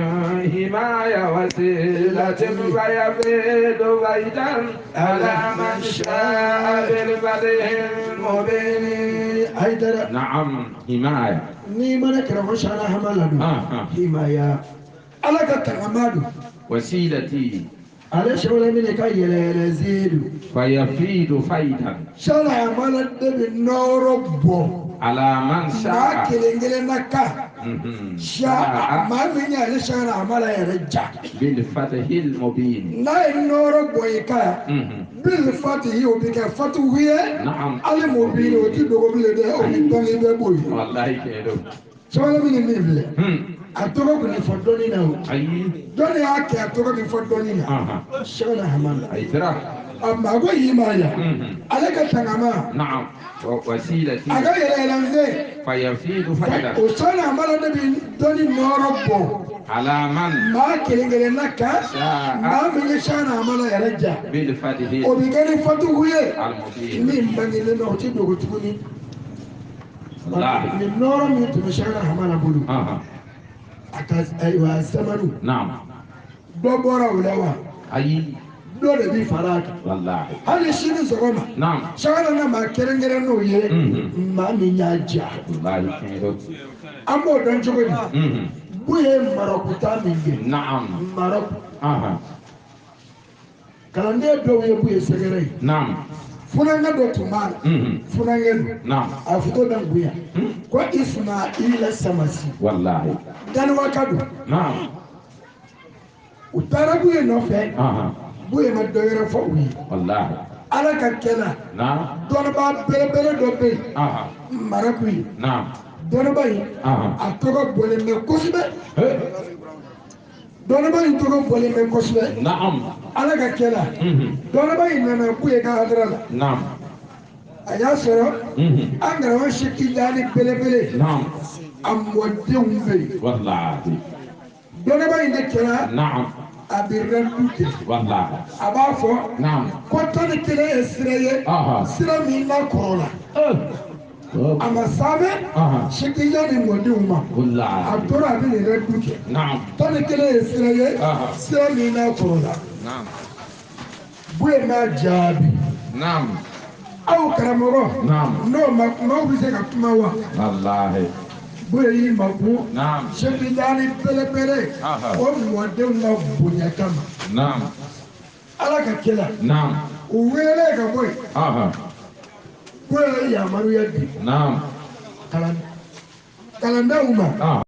حماية وسيلة فيفيد فيدا على من شاء بالفتح المبين. نعم حماية ni mana karamɔgɔ sara hamala don himaya ala ka tagama don wasilati ale sɛbɛnna min ka yɛlɛ yɛlɛ ziidu fayafidu faidan sala amala de bɛ nɔrɔ bɔ Ala man maa sha'a. Kelen kelen na kan. Sha'a, maa min y'ale Shana Hamala yɛrɛ ja. Bil fathil mubin. N'a ye nɔɔrɔ bɔ i kan. Bil fatihi, o bɛ kɛ fatihu ye. Ale mubin, o ti dogo bilen dɛ, o bɛ bange bɛɛ b'o ye. Wallahi tiɲɛ don. Sɛbɛnni min ni min filɛ. A tɔgɔ kun tɛ fɔ dɔnni na o. Ayi. Dɔnni y'a kɛ a tɔgɔ bɛ fɔ dɔnni na. Shana Hamala. Ayi sira. A mako y'i ma yan. Ale ka tangama. Naam. Wasilati. A ka yɛlɛyɛlɛnsen. Fayafidu fayda. O Shana Hamala de bɛ dɔnni nɔɔrɔ bɔ. Ala man. Maa kelen kelen na kan. Sha'a. Maa min ye Shana Hamala yɛrɛ ja. Bil fatihi. O bɛ kɛ ni fatihu ye. Al mubin. Min bangelen bɛ o ti dogo tuguni. Wallahi. Nin nɔɔrɔ min tun bɛ Shana Hamala bolo. A ka ayiwa samanu. Naam. Dɔ bɔra o la wa? Ayi. Dɔ de bi fara a kan. Wallahi. Hali sini sɔgɔma. Naam. Shana na maa kelen kelen n'o ye. Maa min y'a ja. Wallahi tiɲɛ don. An b'o dɔn cogo di? Buye Marɔku taa min kɛ. Naam. Marɔku. Kalanden dɔw ye Buye sɛgɛrɛ ye. Naam. Funankɛ dɔ tun b'a la. Funankɛ don. Naam. A foto bɛ n kun yan. Ko Ismaila Samasi. Wallahi. Daniwaka don. Naam. U taara Buye nɔfɛ. Buye ma dɔ wɛrɛ fɔ u ye. Wallahi. Ala ka kɛ la. Naam. Dɔnnibaa belebele dɔ bɛ yen. Marɔku ye. Naam. Dɔnnibaa in. A tɔgɔ bɔlen bɛ kosɛbɛ. Dɔnnibaa in tɔgɔ bɔlen bɛ kosɛbɛ. Naam. Ala ka kɛ la. Dɔnnibaa in nana Buye ka hadara la. Naam. A y'a sɔrɔ. An karamɔgɔ Sɛki Tijani belebele. Naam. A mɔdenw bɛ yen. Wallahi. Dɔnnibaa in de kɛra. Naam. A bɛ rɛndu kɛ. Wallahi. A b'a fɔ. Naam. Ko 11 ye sira ye. Sira min n'a kɔrɔ la. A ma sanfɛ. Sɛki Tijani mɔdenw ma. Wallahi. A tora a bɛ nin rɛndu kɛ. Naam. 11 ye sira ye. Sira min n'a kɔrɔ la. Naam. Buye m'a jaabi. Naam. Aw karamɔgɔ. Naam. N'o ma kumaw bɛ se ka kuma wa? Wallahi. Buye y'i makun. Naam. Sɛki Tijani belebele. O mɔdenw ka bonya kama. Naam. Ala ka kɛ la. Naam. U wele ka bɔ yen. Buye ye yamaruya di. Naam. Kalandenw ma.